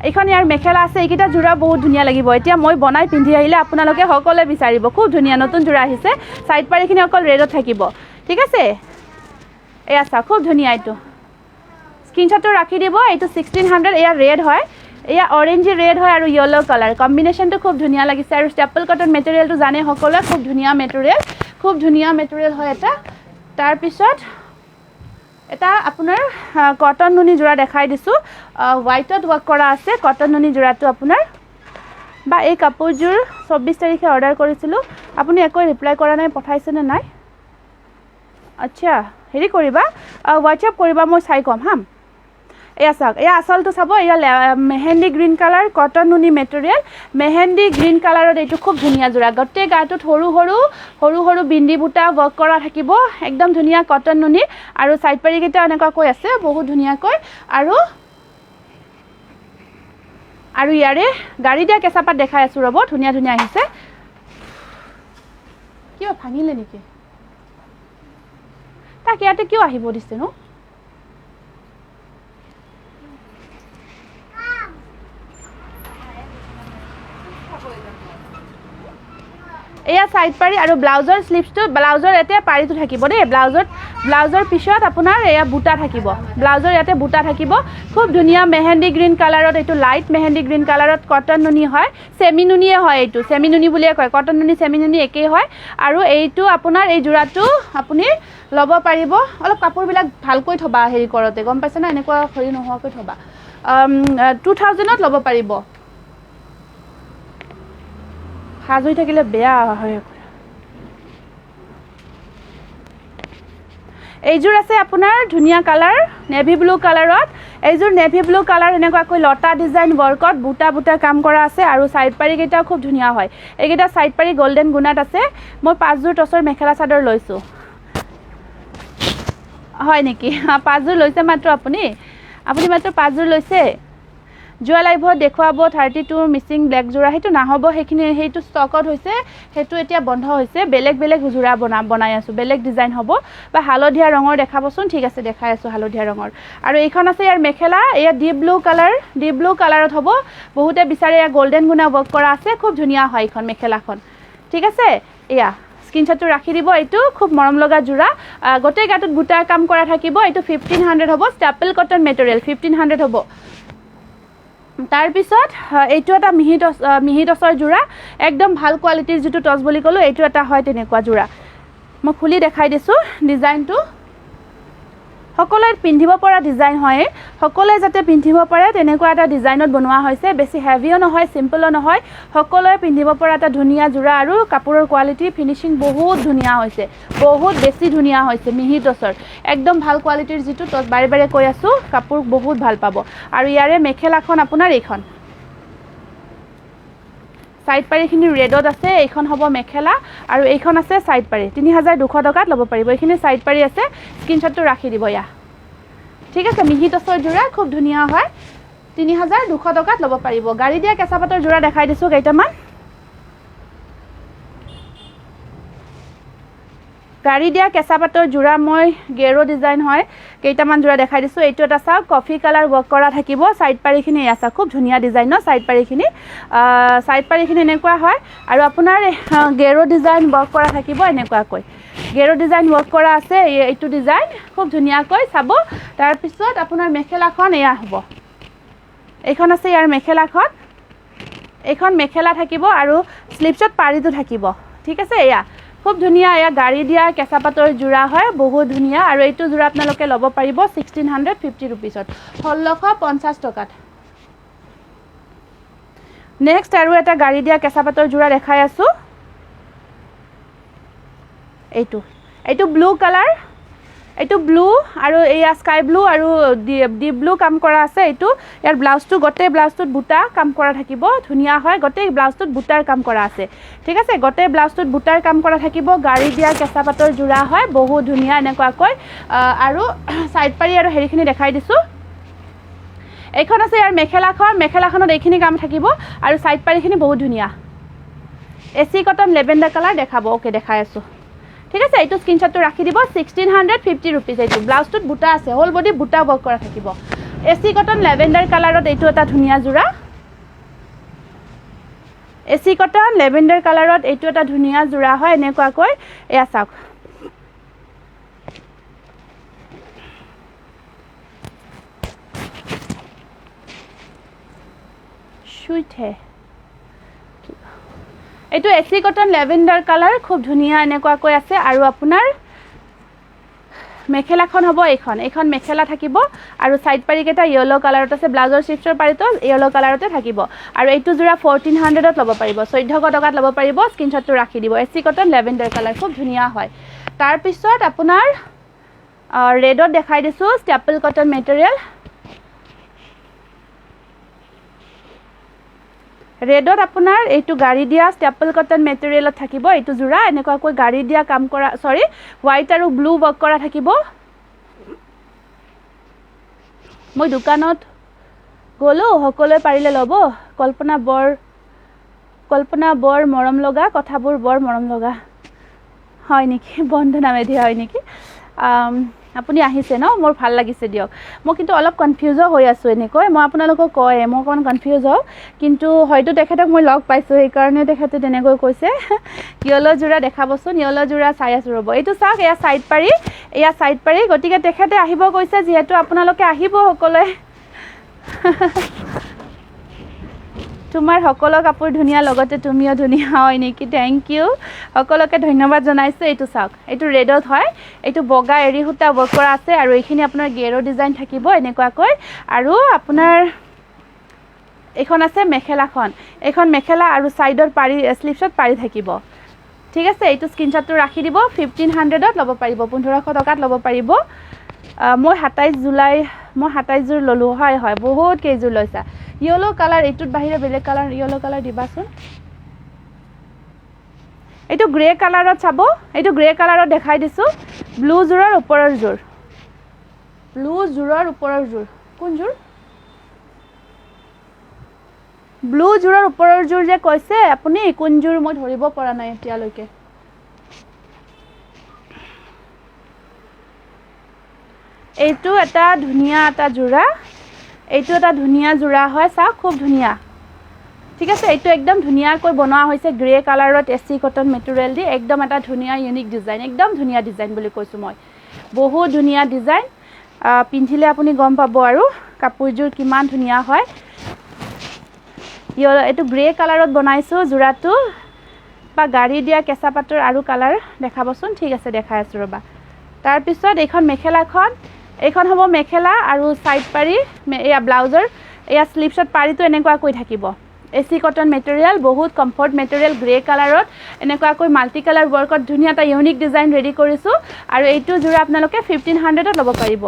এইখন ইয়াৰ মেখেলা আছে। এইকেইটা যোৰা বহুত ধুনীয়া লাগিব। এতিয়া মই বনাই পিন্ধি আহিলে আপোনালোকে সকলোৱে বিচাৰিব। খুব ধুনীয়া নতুন যোৰা আহিছে। ছাইড পাৰিখিনি অকল ৰেডত থাকিব, ঠিক আছে? এয়া চাওক, খুব ধুনীয়া। এইটো স্ক্ৰীনশ্বটটো ৰাখি দিব। এইটো 1600। এয়া ৰেড হয়, এয়া অৰেঞ্জি ৰেড হয় আৰু য়েল্ল' কালাৰ কম্বিনেশ্যনটো খুব ধুনীয়া লাগিছে। আৰু ষ্টেপল কটন মেটেৰিয়েলটো জানে সকলোৱে, খুব ধুনীয়া মেটেৰিয়েল, খুব ধুনীয়া মেটেৰিয়েল হয় এটা। তাৰপিছত এটা আপোনাৰ কটন নুনি যোৰা দেখাই দিছোঁ। হোৱাইটত ৱৰ্ক কৰা আছে কটন নুনি যোৰাটো আপোনাৰ। বা এই কাপোৰযোৰ 24 তাৰিখে অৰ্ডাৰ কৰিছিলোঁ, আপুনি একো ৰিপ্লাই কৰা নাই, পঠাইছেনে নাই? আচ্ছা, হেৰি কৰিবা, হোৱাটছএপ কৰিবা, মই চাই ক'ম। হাম, এয়া চাওক, এয়া আচলটো চাব। এয়া মেহেন্দি গ্ৰীণ কালাৰ, কটন নুনি মেটেৰিয়েল, মেহেন্দি গ্ৰীণ কালাৰত এইটো খুব ধুনীয়া যোৰা। গোটেই গাটোত সৰু সৰু সৰু সৰু বিন্দি বুটা ৱৰ্ক কৰা থাকিব, একদম ধুনীয়া কটন নুনি। আৰু ছাইড পাৰিকেইটা এনেকুৱাকৈ আছে, বহুত ধুনীয়াকৈ। আৰু আৰু ইয়াৰে গাড়ী দিয়া কেঁচা পাত দেখাই আছোঁ ৰ'ব, ধুনীয়া ধুনীয়া আহিছে। কিয় ভাঙিলে নেকি? তাক ইয়াতে কিয় আহিব দিছে নো? এয়া ছাইড পাৰি আৰু ব্লাউজৰ শ্লিভছটো, ব্লাউজৰ ইয়াতে পাৰিটো থাকিব দেই। ব্লাউজৰ পিছত আপোনাৰ এয়া বুটা থাকিব, ব্লাউজৰ ইয়াতে বুটা থাকিব। খুব ধুনীয়া মেহেন্দি গ্ৰীণ কালাৰত, এইটো লাইট মেহেন্দি গ্ৰীণ কালাৰত কটন নুনি হয়, ছেমি নুনিয়ে হয়, এইটো ছেমি নুনি বুলিয়ে কয়, কটন নুনি ছেমি নুনি একেই হয়। আৰু এইটো আপোনাৰ এই যোৰাটো আপুনি ল'ব পাৰিব। অলপ কাপোৰবিলাক ভালকৈ থ'বা হেৰি কৰোঁতে, গম পাইছে ন, এনেকুৱা হেৰি নোহোৱাকৈ থ'বা। 2000ত ল'ব পাৰিব। সাজ হৈ থাকিলে বেয়া হয়। এইযোৰ আছে আপোনাৰ ধুনীয়া কালাৰ নেভি ব্লু কালাৰত। এইযোৰ নেভি ব্লু কালাৰ, এনেকুৱাকৈ লতা ডিজাইন ৱৰ্কত বুটা বুটা কাম কৰা আছে আৰু ছাইড পাৰিকেইটাও খুব ধুনীয়া হয়। এইকেইটা ছাইড পাৰি গল্ডেন গুণাত আছে। মই 5যোৰ টচৰ মেখেলা চাদৰ লৈছোঁ। হয় নেকি? 5যোৰ লৈছে মাত্ৰ আপুনি? আপুনি মাত্ৰ 5যোৰ লৈছে? যোৱা লাইভত দেখুৱাব 32 মিচিং ব্লেক যোৰা, সেইটো নহ'ব, সেইখিনি সেইটো ষ্টকত হৈছে, সেইটো এতিয়া বন্ধ হৈছে। বেলেগ বেলেগ যোৰা বনাই আছোঁ, বেলেগ ডিজাইন হ'ব। বা হালধীয়া ৰঙৰ দেখাবচোন। ঠিক আছে, দেখাই আছোঁ হালধীয়া ৰঙৰ। আৰু এইখন আছে ইয়াৰ মেখেলা, এয়া deep blue colour, deep blue কালাৰত হ'ব। বহুতে বিচাৰে, এয়া গল্ডেন গুণা ৱৰ্ক কৰা আছে, খুব ধুনীয়া হয় এইখন মেখেলাখন। ঠিক আছে, এয়া স্ক্ৰীনশ্বটটো ৰাখি দিব। এইটো খুব মৰম লগা যোৰা, গোটেই গাটোত বুটাৰ কাম কৰা থাকিব। এইটো 1500 হ'ব, ষ্টাপল কটন মেটেৰিয়েল, 1500 হ'ব। তাৰপিছত এইটো এটা মিহি টচৰ যোৰা, একদম ভাল কোৱালিটিৰ যিটো টচ বুলি ক'লোঁ, এইটো এটা হয় তেনেকুৱা যোৰা। মই খুলি দেখাই দিছোঁ ডিজাইনটো। সকলোৱে পিন্ধিব পৰা ডিজাইন হয়, সকলোৱে যাতে পিন্ধিব পাৰে তেনেকুৱা এটা ডিজাইনত বনোৱা হৈছে। বেছি হেভিও নহয়, চিম্পলো নহয়, সকলোৱে পিন্ধিব পৰা এটা ধুনীয়া যোৰা। আৰু কাপোৰৰ কোৱালিটি ফিনিচিং বহুত ধুনীয়া হৈছে, বহুত বেছি ধুনীয়া হৈছে। মিহি টচৰ একদম ভাল কোৱালিটিৰ যিটো টচ, বাৰে বাৰে কৈ আছোঁ, কাপোৰ বহুত ভাল পাব। আৰু ইয়াৰে মেখেলাখন আপোনাৰ এইখন ছাইড পাৰিখিনি ৰেডত আছে, এইখন হ'ব মেখেলা। আৰু এইখন আছে ছাইড পাৰি, 3200 টকাত ল'ব পাৰিব। এইখিনি ছাইড পাৰি আছে, স্ক্ৰীনশ্বটটো ৰাখি দিব ইয়া। ঠিক আছে, মিহি টচৰ যোৰা খুব ধুনীয়া হয়, 3200 টকাত ল'ব পাৰিব। গাড়ী দিয়া কেঁচা পাতৰ যোৰা দেখাই দিছোঁ কেইটামান। গাড়ী দিয়া কেঁচা পাতৰ যোৰা মই গেৰ' ডিজাইন হয়, কেইটামান যোৰা দেখাই দিছোঁ। এইটো এটা চাওক, কফি কালাৰ ৱৰ্ক কৰা থাকিব, ছাইড পাৰিখিনি এয়া চাওক, খুব ধুনীয়া ডিজাইন ন ছাইড পাৰিখিনি। ছাইড পাৰিখিনি এনেকুৱা হয়। আৰু আপোনাৰ গেৰ' ডিজাইন ৱৰ্ক কৰা থাকিব, এনেকুৱাকৈ গেৰ' ডিজাইন ৱৰ্ক কৰা আছে। এইটো ডিজাইন খুব ধুনীয়াকৈ চাব। তাৰপিছত আপোনাৰ মেখেলাখন এয়া হ'ব, এইখন আছে ইয়াৰ মেখেলাখন, এইখন মেখেলা থাকিব আৰু শ্লিভছত পাৰিটো থাকিব। ঠিক আছে, এয়া খুব ধুনীয়া, এয়া গাড়ী দিয়া কেঁচা পাতৰ যোৰা হয়, বহুত ধুনীয়া। আৰু এইটো যোৰা আপোনালোকে ল'ব পাৰিব 1650 ৰুপিজত, 1650 টকাত। নেক্সট আৰু এটা গাড়ী দিয়া কেঁচা পাতৰ যোৰা দেখাই আছোঁ। এইটো ব্লু কালাৰ, এইটো ব্লু আৰু এয়া স্কাই ব্লু আৰু ডিপ ব্লু কাম কৰা আছে। এইটো ইয়াৰ ব্লাউজটো, গোটেই ব্লাউজটোত বুটা কাম কৰা থাকিব, ধুনীয়া হয়। গোটেই ব্লাউজটোত বুটাৰ কাম কৰা আছে। ঠিক আছে, গোটেই ব্লাউজটোত বুটাৰ কাম কৰা থাকিব। গাড়ী দিয়া কেঁচা পাতৰ যোৰা হয়, বহুত ধুনীয়া এনেকুৱাকৈ। আৰু ছাইড পাৰি আৰু হেৰিখিনি দেখাই দিছোঁ। এইখন আছে ইয়াৰ মেখেলাখন, মেখেলাখনত এইখিনি কাম থাকিব আৰু ছাইড পাৰিখিনি বহুত ধুনীয়া। এ চি কটন লেভেণ্ডাৰ কালাৰ দেখাব, অ'কে দেখাই আছোঁ। ঠিক আছে, এইটো স্ক্ৰীনশ্বটটো ৰাখি দিব। 1650 ৰুপিজ। এইটো ব্লাউজটোত বুটা আছে, হোল বডি বুটা ৱৰ্ক কৰা থাকিব। এ চি কটন লেভেণ্ডাৰ কালাৰত এইটো এটা ধুনীয়া যোৰা। এ চি কটন লেভেণ্ডাৰ কালাৰত এইটো এটা ধুনীয়া যোৰা হয়, এনেকুৱাকৈ। এয়া চাওক, চুইট হে। এইটো এ চি কটন লেভেণ্ডাৰ কালাৰ, খুব ধুনীয়া এনেকুৱাকৈ আছে। আৰু আপোনাৰ মেখেলাখন হ'ব এইখন, এইখন মেখেলা থাকিব। আৰু ছাইড পাৰিকেইটা য়েল্ল' কালাৰত আছে, ব্লাউজৰ চিপছৰ পাৰিটো য়েল্ল' কালাৰতে থাকিব। আৰু এইটো যোৰা 1400ত ল'ব পাৰিব, 1400 টকাত ল'ব পাৰিব। স্ক্ৰীনশ্বটটো ৰাখি দিব। এ চি কটন লেভেণ্ডাৰ কালাৰ, খুব ধুনীয়া হয়। তাৰপিছত আপোনাৰ ৰেডত দেখাই দিছোঁ, ষ্টেপল কটন মেটেৰিয়েল। ৰেডত আপোনাৰ এইটো গাড়ী দিয়া ষ্টেপল কটন মেটেৰিয়েলত থাকিব। এইটো যোৰা এনেকুৱাকৈ গাড়ী দিয়া কাম কৰা, চৰি হোৱাইট আৰু ব্লু ৱৰ্ক কৰা থাকিব। মই দোকানত গ'লোঁ, সকলোৱে পাৰিলে ল'ব। কল্পনা বৰ মৰম লগা, কথাবোৰ বৰ মৰম লগা হয় নেকি? বন্দনা মেধি হয় নেকি? আপুনি আহিছে ন, মোৰ ভাল লাগিছে দিয়ক। মই কিন্তু অলপ কনফিউজো হৈ আছোঁ এনেকৈ, মই আপোনালোকক কয় মই অকণমান কনফিউজ হওঁ, কিন্তু হয়তো তেখেতক মই লগ পাইছোঁ সেইকাৰণে তেখেতে তেনেকৈ কৈছে। য়ল' যোৰা দেখাবচোন, য়ল' যোৰা চাই আছোঁ ৰ'ব। এইটো চাওক, এয়া ছাইড পাৰি, এয়া ছাইড পাৰি। গতিকে তেখেতে আহিব কৈছে যিহেতু আপোনালোকে আহিব সকলোৱে। তোমাৰ সকলো কাপোৰ ধুনীয়া, লগতে তুমিও ধুনীয়া হয় নেকি? Thank U, সকলোকে ধন্যবাদ জনাইছোঁ। এইটো চাওক, এইটো ৰেডত হয়, এইটো বগা এৰী সূতা ৱৰ্ক কৰা আছে আৰু এইখিনি আপোনাৰ গেৰৰ ডিজাইন থাকিব এনেকুৱাকৈ। আৰু আপোনাৰ এইখন আছে মেখেলাখন, এইখন মেখেলা আৰু ছাইডত পাৰি, শ্লিভছত পাৰি থাকিব। ঠিক আছে, এইটো স্ক্ৰীনশ্বটটো ৰাখি দিব। 1500ত ল'ব পাৰিব, 1500 টকাত ল'ব পাৰিব। মই 27 জুলাই, মই 27যোৰ ল'লোঁ। হয় হয়, বহুত কেইযোৰ লৈছা। য়েল্ল' কালাৰ, এইটোত বাহিৰে বেলেগ কালাৰ য়েল্ল' কালাৰ দিবাচোন। এইটো গ্ৰে কালাৰত চাব, এইটো গ্ৰে কালাৰত দেখাই দিছোঁ। ব্লু যোৰৰ ওপৰৰ যোৰ, ব্লু যোৰৰ ওপৰৰ যোৰ, কোনযোৰ? ব্লু যোৰৰ ওপৰৰ যোৰ যে কৈছে আপুনি, কোনযোৰ মই ধৰিব পৰা নাই এতিয়ালৈকে। এইটো এটা ধুনীয়া এটা যোৰা, এইটো এটা ধুনীয়া যোৰা হয়, চাওক খুব ধুনীয়া। ঠিক আছে, এইটো একদম ধুনীয়াকৈ বনোৱা হৈছে গ্ৰে কালাৰত এচি কটন মেটেৰিয়েল দি, একদম এটা ধুনীয়া ইউনিক ডিজাইন, একদম ধুনীয়া ডিজাইন বুলি কৈছোঁ মই, বহুত ধুনীয়া ডিজাইন। পিন্ধিলে আপুনি গম পাব আৰু কাপোৰযোৰ কিমান ধুনীয়া হয়। এইটো গ্ৰে কালাৰত বনাইছোঁ যোৰাটো। বা গাড়ী দিয়া কেঁচা পাতৰ আৰু কালাৰ দেখাবচোন। ঠিক আছে, দেখাই আছোঁ ৰ'বা। তাৰপিছত এইখন মেখেলাখন, এইখন হ'ব মেখেলা আৰু ছাইড পাৰি, এয়া ব্লাউজৰ, এয়া শ্লিভছত পাৰিটো এনেকুৱাকৈ থাকিব। এচি কটন মেটেৰিয়েল, বহুত কমফৰ্ট মেটেৰিয়েল, গ্ৰে কালাৰত এনেকুৱাকৈ মাল্টি কালাৰ ৱৰ্কত ধুনীয়া এটা ইউনিক ডিজাইন ৰেডি কৰিছোঁ। আৰু এইটো যোৰা আপোনালোকে 1500ত ল'ব পাৰিব।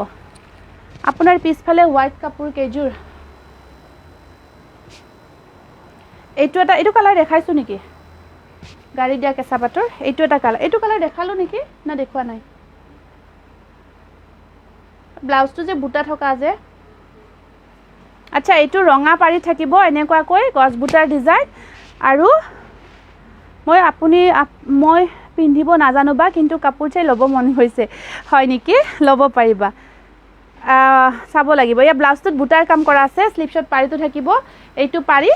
আপোনাৰ পিছফালে হোৱাইট কাপোৰ কেইযোৰ, এইটো এটা, এইটো কালাৰ দেখাইছোঁ নেকি? গাড়ী দিয়া কেঁচা পাতৰ এইটো এটা কালাৰ, এইটো কালাৰ দেখালোঁ নেকি? না দেখুওৱা নাই। ব্লাউজটো যে বুটা থকা যে, আচ্ছা, এইটো ৰঙা পাৰি থাকিব এনেকুৱাকৈ গছ বুটাৰ ডিজাইন। আৰু মই আপুনি মই পিন্ধিব নাজানো বা, কিন্তু কাপোৰ চাই ল'ব মন গৈছে। হয় নেকি? ল'ব পাৰিবা, চাব লাগিব। ইয়াৰ ব্লাউজটোত বুটাৰ কাম কৰা আছে, শ্লিভছত পাৰিটো থাকিব। এইটো পাৰি,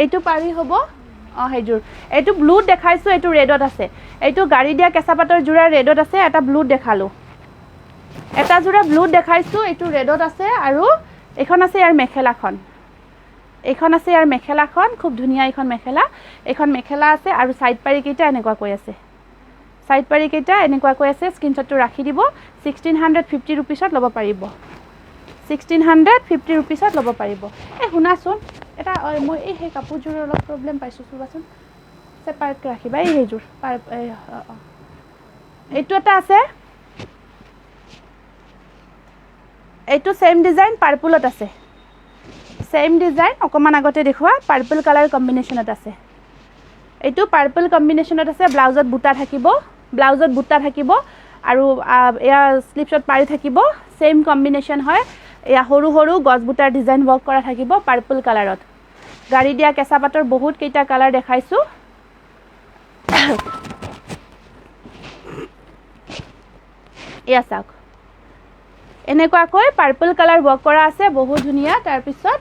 এইটো পাৰি হ'ব। অঁ, সেইযোৰ, এইটো ব্লুত দেখাইছোঁ, এইটো ৰেডত আছে। এইটো গাড়ী দিয়া কেঁচা পাতৰ যোৰা ৰেডত আছে, এটা ব্লুত দেখালোঁ, এটা যোৰা ব্লুত দেখাইছোঁ, এইটো ৰেডত আছে। আৰু এইখন আছে ইয়াৰ মেখেলাখন, এইখন আছে ইয়াৰ মেখেলাখন, খুব ধুনীয়া এইখন মেখেলা, এইখন মেখেলা আছে। আৰু ছাইড পাৰিকেইটা এনেকুৱাকৈ আছে, ছাইড পাৰিকেইটা এনেকুৱাকৈ আছে। স্ক্ৰীনশ্বটটো ৰাখি দিব। 1650 ৰুপিছত ল'ব পাৰিব, 1650 ৰুপিছত ল'ব পাৰিব। এই শুনাচোন, এটা মই এই সেই কাপোৰযোৰৰ অলপ প্ৰব্লেম পাইছোঁ, চোৱাচোন, ছেপাৰেটকৈ ৰাখিবা। এই সেইযোৰ পাৰ, এইটো এটা আছে, এইটো ছেইম ডিজাইন পাৰ্পলত আছে, ছেইম ডিজাইন অকণমান আগতে দেখুওৱা পাৰ্পল কালাৰ কম্বিনেশ্যনত আছে। এইটো পাৰ্পল কম্বিনেশ্যনত আছে, ব্লাউজত বুটা থাকিব, ব্লাউজত বুটা থাকিব আৰু এয়া শ্লিভছত পাৰি থাকিব। ছেইম কম্বিনেশ্যন হয়। এয়া সৰু সৰু গছ বুটাৰ ডিজাইন ৱৰ্ক কৰা থাকিব পাৰ্পল কালাৰত। গাড়ী দিয়া কেঁচা পাতৰ বহুত কেইটা কালাৰ দেখাইছোঁ। এয়া চাওক, এনেকুৱাকৈ পাৰ্পল কালাৰ ৱৰ্ক কৰা আছে, বহুত ধুনীয়া। তাৰপিছত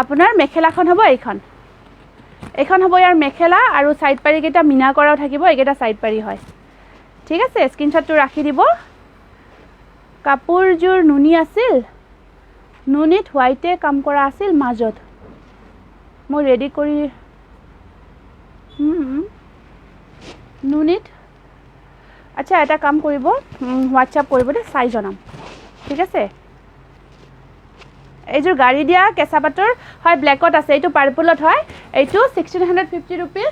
আপোনাৰ মেখেলাখন হ'ব এইখন, এইখন হ'ব ইয়াৰ মেখেলা। আৰু ছাইড পাৰিকেইটা মীনা কৰাও থাকিব, এইকেইটা ছাইড পাৰি হয়। ঠিক আছে, স্ক্ৰীনশ্বটটো ৰাখি দিব। কাপোৰযোৰ নুনি আছিল, নুনিত হোৱাইটে কাম কৰা আছিল মাজত, মই ৰেডি কৰি নুনিত। আচ্ছা, এটা কাম কৰিব, হোৱাটছআপ কৰিব দেই, চাই জনাম। ঠিক আছে, এইযোৰ গাড়ী দিয়া কেঁচা পাতৰ হয়, ব্লেকত আছে, এইটো পাৰ্পলত হয়। এইটো 1650 ৰুপিজ,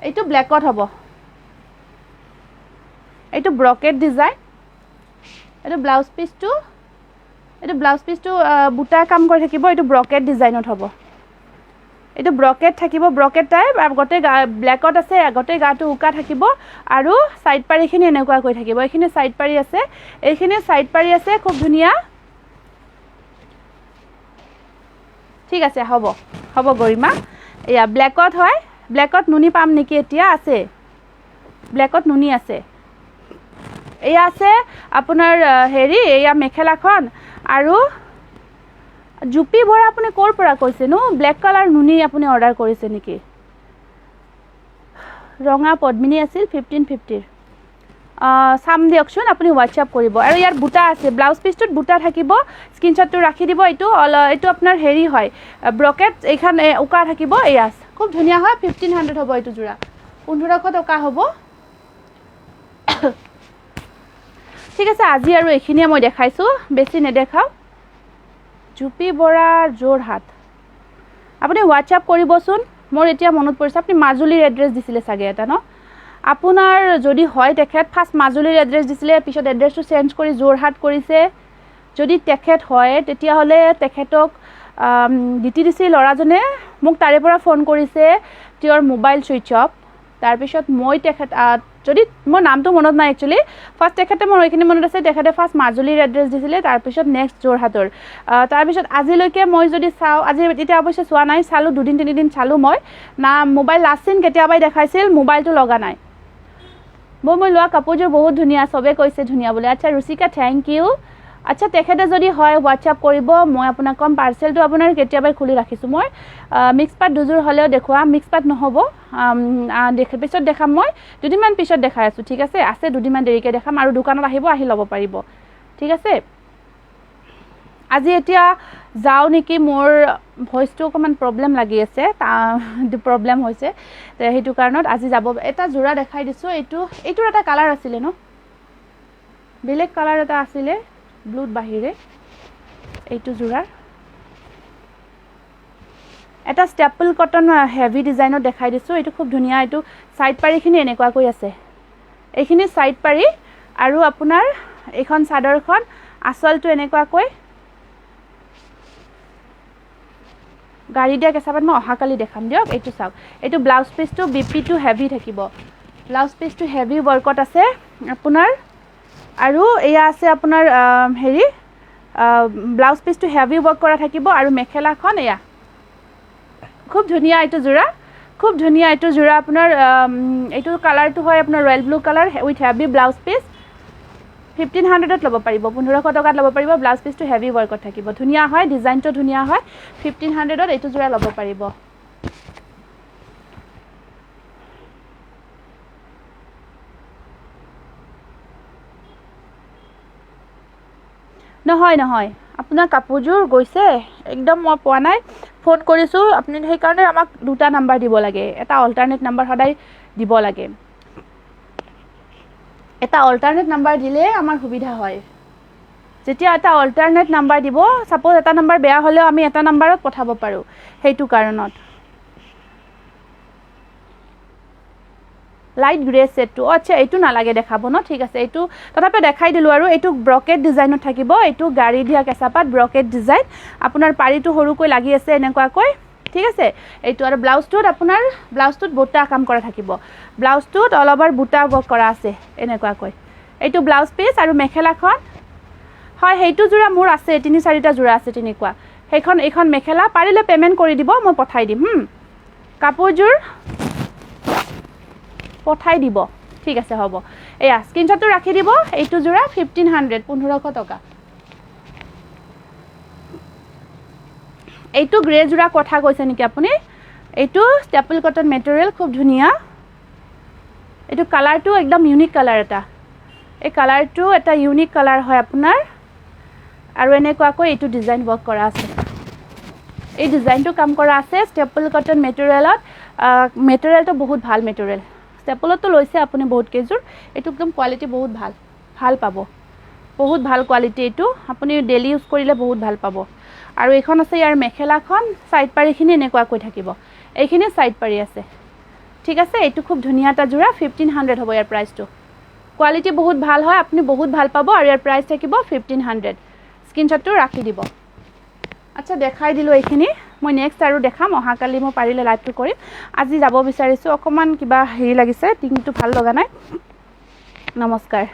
এইটো ব্লেকত হ'ব। এইটো ব্ৰকেট ডিজাইন, এইটো ব্লাউজ পিচটো, এইটো ব্লাউজ পিচটো বুটা কাম কৰি থাকিব। এইটো ব্ৰকেট ডিজাইনত হ'ব, এইটো ব্ৰকেট থাকিব, ব্ৰকেট টাইপ। আৰু গোটেই গা ব্লেকত আছে, গোটেই গাটো উকা থাকিব। আৰু ছাইড পাৰিখিনি এনেকুৱাকৈ থাকিব, এইখিনি ছাইড পাৰি আছে, এইখিনি ছাইড পাৰি আছে, খুব ধুনীয়া। ঠিক আছে, হ'ব হ'ব গৰিমা। এয়া ব্লেকত হয়, ব্লেকত নুনি পাম নেকি এতিয়া? আছে, ব্লেকত নুনি আছে। এয়া আছে আপোনাৰ হেৰি, এয়া মেখেলাখন। আৰু জুপি বৰা আপুনি ক'ৰ পৰা কৈছে নো? ব্লেক কালাৰ নুনি আপুনি অৰ্ডাৰ কৰিছে নেকি? ৰঙা পদ্মিনী আছিল 1550ৰ। চাম দিয়কচোন, আপুনি হোৱাটছআপ কৰিব। আৰু ইয়াৰ বুটা আছে, ব্লাউজ পিচটোত বুটা থাকিব, স্ক্ৰীনশ্বটটো ৰাখি দিব। এইটো এইটো আপোনাৰ হেৰি হয় ব্ৰকেট, এইখন উকা থাকিব। এয়া খুব ধুনীয়া হয়, 1500 হ'ব এইটো যোৰা, 1500 টকা হ'ব। ঠিক আছে, আজি আৰু এইখিনিয়ে মই দেখাইছোঁ, বেছি নেদেখাওঁ। জুপি বৰা যোৰহাট, আপুনি হোৱাটছআপ কৰিবচোন। মোৰ এতিয়া মনত পৰিছে, আপুনি মাজুলীৰ এড্ৰেছ দিছিলে চাগে এটা ন? আপোনাৰ যদি হয় তেখেত ফাৰ্ষ্ট মাজুলীৰ এড্ৰেছ দিছিলে, পিছত এড্ৰেছটো চেঞ্জ কৰি যোৰহাট কৰিছে। যদি তেখেত হয় তেতিয়াহ'লে তেখেতক DTDC ল'ৰাজনে মোক তাৰে পৰা ফোন কৰিছে, তেওঁৰ মোবাইল ছুইচ অফ। তাৰপিছত মই তেখেত, যদি মোৰ নামটো মনত নাই একচুৱেলি, ফাৰ্ষ্ট তেখেতে মোৰ এইখিনি মনত আছে, তেখেতে ফাৰ্ষ্ট মাজুলীৰ এড্ৰেছ দিছিলে, তাৰপিছত নেক্সট যোৰহাটৰ। তাৰপিছত আজিলৈকে মই যদি চাওঁ, আজি এতিয়া অৱশ্যে চোৱা নাই, চালোঁ দুদিন তিনিদিন চালোঁ মই, না মোবাইল লাষ্ট চিন কেতিয়াবাই দেখাইছিল, মোবাইলটো লগা নাই। মই লোৱা কাপোৰযোৰ বহুত ধুনীয়া, চবে কৈছে ধুনীয়া বুলি। আচ্ছা ৰুচিকা, thank U. আচ্ছা, তেখেতে যদি হয় হোৱাটছআপ কৰিব, মই আপোনাক ক'ম। পাৰ্চেলটো আপোনাৰ কেতিয়াবাই খুলি ৰাখিছোঁ মই। মিক্স পাত দুযোৰ হ'লেও দেখুওৱা, মিক্স পাত নহ'ব, পিছত দেখাম মই, দুদিনমান পিছত দেখাই আছোঁ। ঠিক আছে, আছে দুদিনমান দেৰিকৈ দেখাম। আৰু দোকানত আহিব, আহি ল'ব পাৰিব। ঠিক আছে, আজি এতিয়া যাওঁ নেকি, মোৰ ভইচটো অকণমান প্ৰব্লেম লাগি আছে, প্ৰব্লেম হৈছে, সেইটো কাৰণত আজি যাব। এটা যোৰা দেখাই দিছোঁ, এইটো এইটোৰ এটা কালাৰ আছিলে ন, বেলেগ কালাৰ এটা আছিলে ব্লুত বাহিৰে। এইটো যোৰাৰ এটা ষ্টেপল কটন হেভি ডিজাইনত দেখাই দিছোঁ, এইটো খুব ধুনীয়া। এইটো ছাইড পাৰিখিনি এনেকুৱাকৈ আছে, এইখিনি ছাইড পাৰি। আৰু আপোনাৰ এইখন চাদৰখন আচলটো এনেকুৱাকৈ গাড়ী দিয়া কেঁচা পাত মই অহাকালি দেখাম দিয়ক। এইটো চাওক, এইটো ব্লাউজ পিচটো বিপিটো হেভি থাকিব, ব্লাউজ পিচটো হেভি ৱৰ্কত আছে আপোনাৰ। আৰু এয়া আছে আপোনাৰ হেৰি ব্লাউজ পিচটো হেভি ৱৰ্ক কৰা থাকিব। আৰু মেখেলাখন এয়া খুব ধুনীয়া, এইটো যোৰা খুব ধুনীয়া। এইটো যোৰা আপোনাৰ এইটো কালাৰটো হয় আপোনাৰ royal blue colour with heavy blouse piece. 1500ত ল'ব পাৰিব, 1500 টকাত ল'ব পাৰিব। ব্লাউজ পিচটো হেভি ৱৰ্কত থাকিব, ধুনীয়া হয়, ডিজাইনটো ধুনীয়া হয়। 1500ত এইটো যোৰা ল'ব পাৰিব। নহয় নহয়, আপোনাৰ কাপোৰযোৰ গৈছে, একদম মই পোৱা নাই, ফোন কৰিছোঁ আপুনি, সেইকাৰণে আমাক দুটা নাম্বাৰ দিব লাগে, এটা অল্টাৰনেট নাম্বাৰ সদায় দিব লাগে। এটা অল্টাৰনেট নাম্বাৰ দিলে আমাৰ সুবিধা হয়। যেতিয়া এটা অল্টাৰনেট নাম্বাৰ দিব, ছাপ'জ এটা নাম্বাৰ বেয়া হ'লেও আমি এটা নাম্বাৰত পঠাব পাৰোঁ, সেইটো কাৰণত। লাইট গ্ৰে ছেটটো, আচ্ছা এইটো নালাগে দেখাব ন, ঠিক আছে, এইটো তথাপিও দেখাই দিলোঁ। আৰু এইটো ব্ৰকেট ডিজাইনত থাকিব, এইটো গাড়ী দিয়া কেঁচা পাত ব্ৰকেট ডিজাইন। আপোনাৰ পাৰিটো সৰুকৈ লাগি আছে এনেকুৱাকৈ, ঠিক আছে। এইটো আৰু ব্লাউজটোত আপোনাৰ ব্লাউজটোত বুটা কাম কৰা থাকিব, ব্লাউজটোত অল অভাৰ বুটা ৱৰ্ক কৰা আছে এনেকুৱাকৈ। এইটো ব্লাউজ পিচ। আৰু মেখেলাখন হয়, সেইটো যোৰা মোৰ আছে, 3-4টা যোৰা আছে তেনেকুৱা। সেইখন এইখন মেখেলা পাৰিলে পে'মেণ্ট কৰি দিব, মই পঠাই দিম। কাপোৰযোৰ পঠাই দিব, ঠিক আছে হ'ব। এয়া স্ক্ৰীনশ্বটটো ৰাখি দিব। এইটো যোৰা 1500, 1500 টকা। এইটো গ্ৰে যোৰা কথা কৈছে নেকি আপুনি? এইটো ষ্টেপল কটন মেটেৰিয়েল, খুব ধুনীয়া। এইটো কালাৰটো একদম ইউনিক কালাৰ এটা, এই কালাৰটো এটা ইউনিক কালাৰ হয় আপোনাৰ। আৰু এনেকুৱাকৈ এইটো ডিজাইন ৱৰ্ক কৰা আছে, এই ডিজাইনটো কাম কৰা আছে ষ্টেপল কটন মেটেৰিয়েলত। মেটেৰিয়েলটো বহুত ভাল মেটেৰিয়েল, ষ্টেপলতো লৈছে আপুনি বহুত কেইযোৰ। এইটো একদম কোৱালিটি বহুত ভাল, ভাল পাব, বহুত ভাল কোৱালিটি এইটো। আপুনি ডেইলি ইউজ কৰিলে বহুত ভাল পাব। আৰু এইখন আছে ইয়াৰ মেখেলাখন, ছাইড পাৰিখিনি এনেকুৱাকৈ থাকিব, এইখিনি ছাইড পাৰি আছে, ঠিক আছে। এইটো খুব ধুনীয়া এটা যোৰা, 1500 হ'ব ইয়াৰ প্ৰাইচটো। কোৱালিটি বহুত ভাল হয়, আপুনি বহুত ভাল পাব। আৰু ইয়াৰ প্ৰাইচ থাকিব 1500। স্ক্ৰীনশ্বটটো ৰাখি দিব। আচ্ছা, দেখাই দিলোঁ এইখিনি, মই নেক্সট আৰু দেখাম অহাকালি, মই পাৰিলে লাইভটো কৰিম। আজি যাব বিচাৰিছোঁ, অকণমান কিবা হেৰি লাগিছে, টিংটো ভাল লগা নাই। নমস্কাৰ।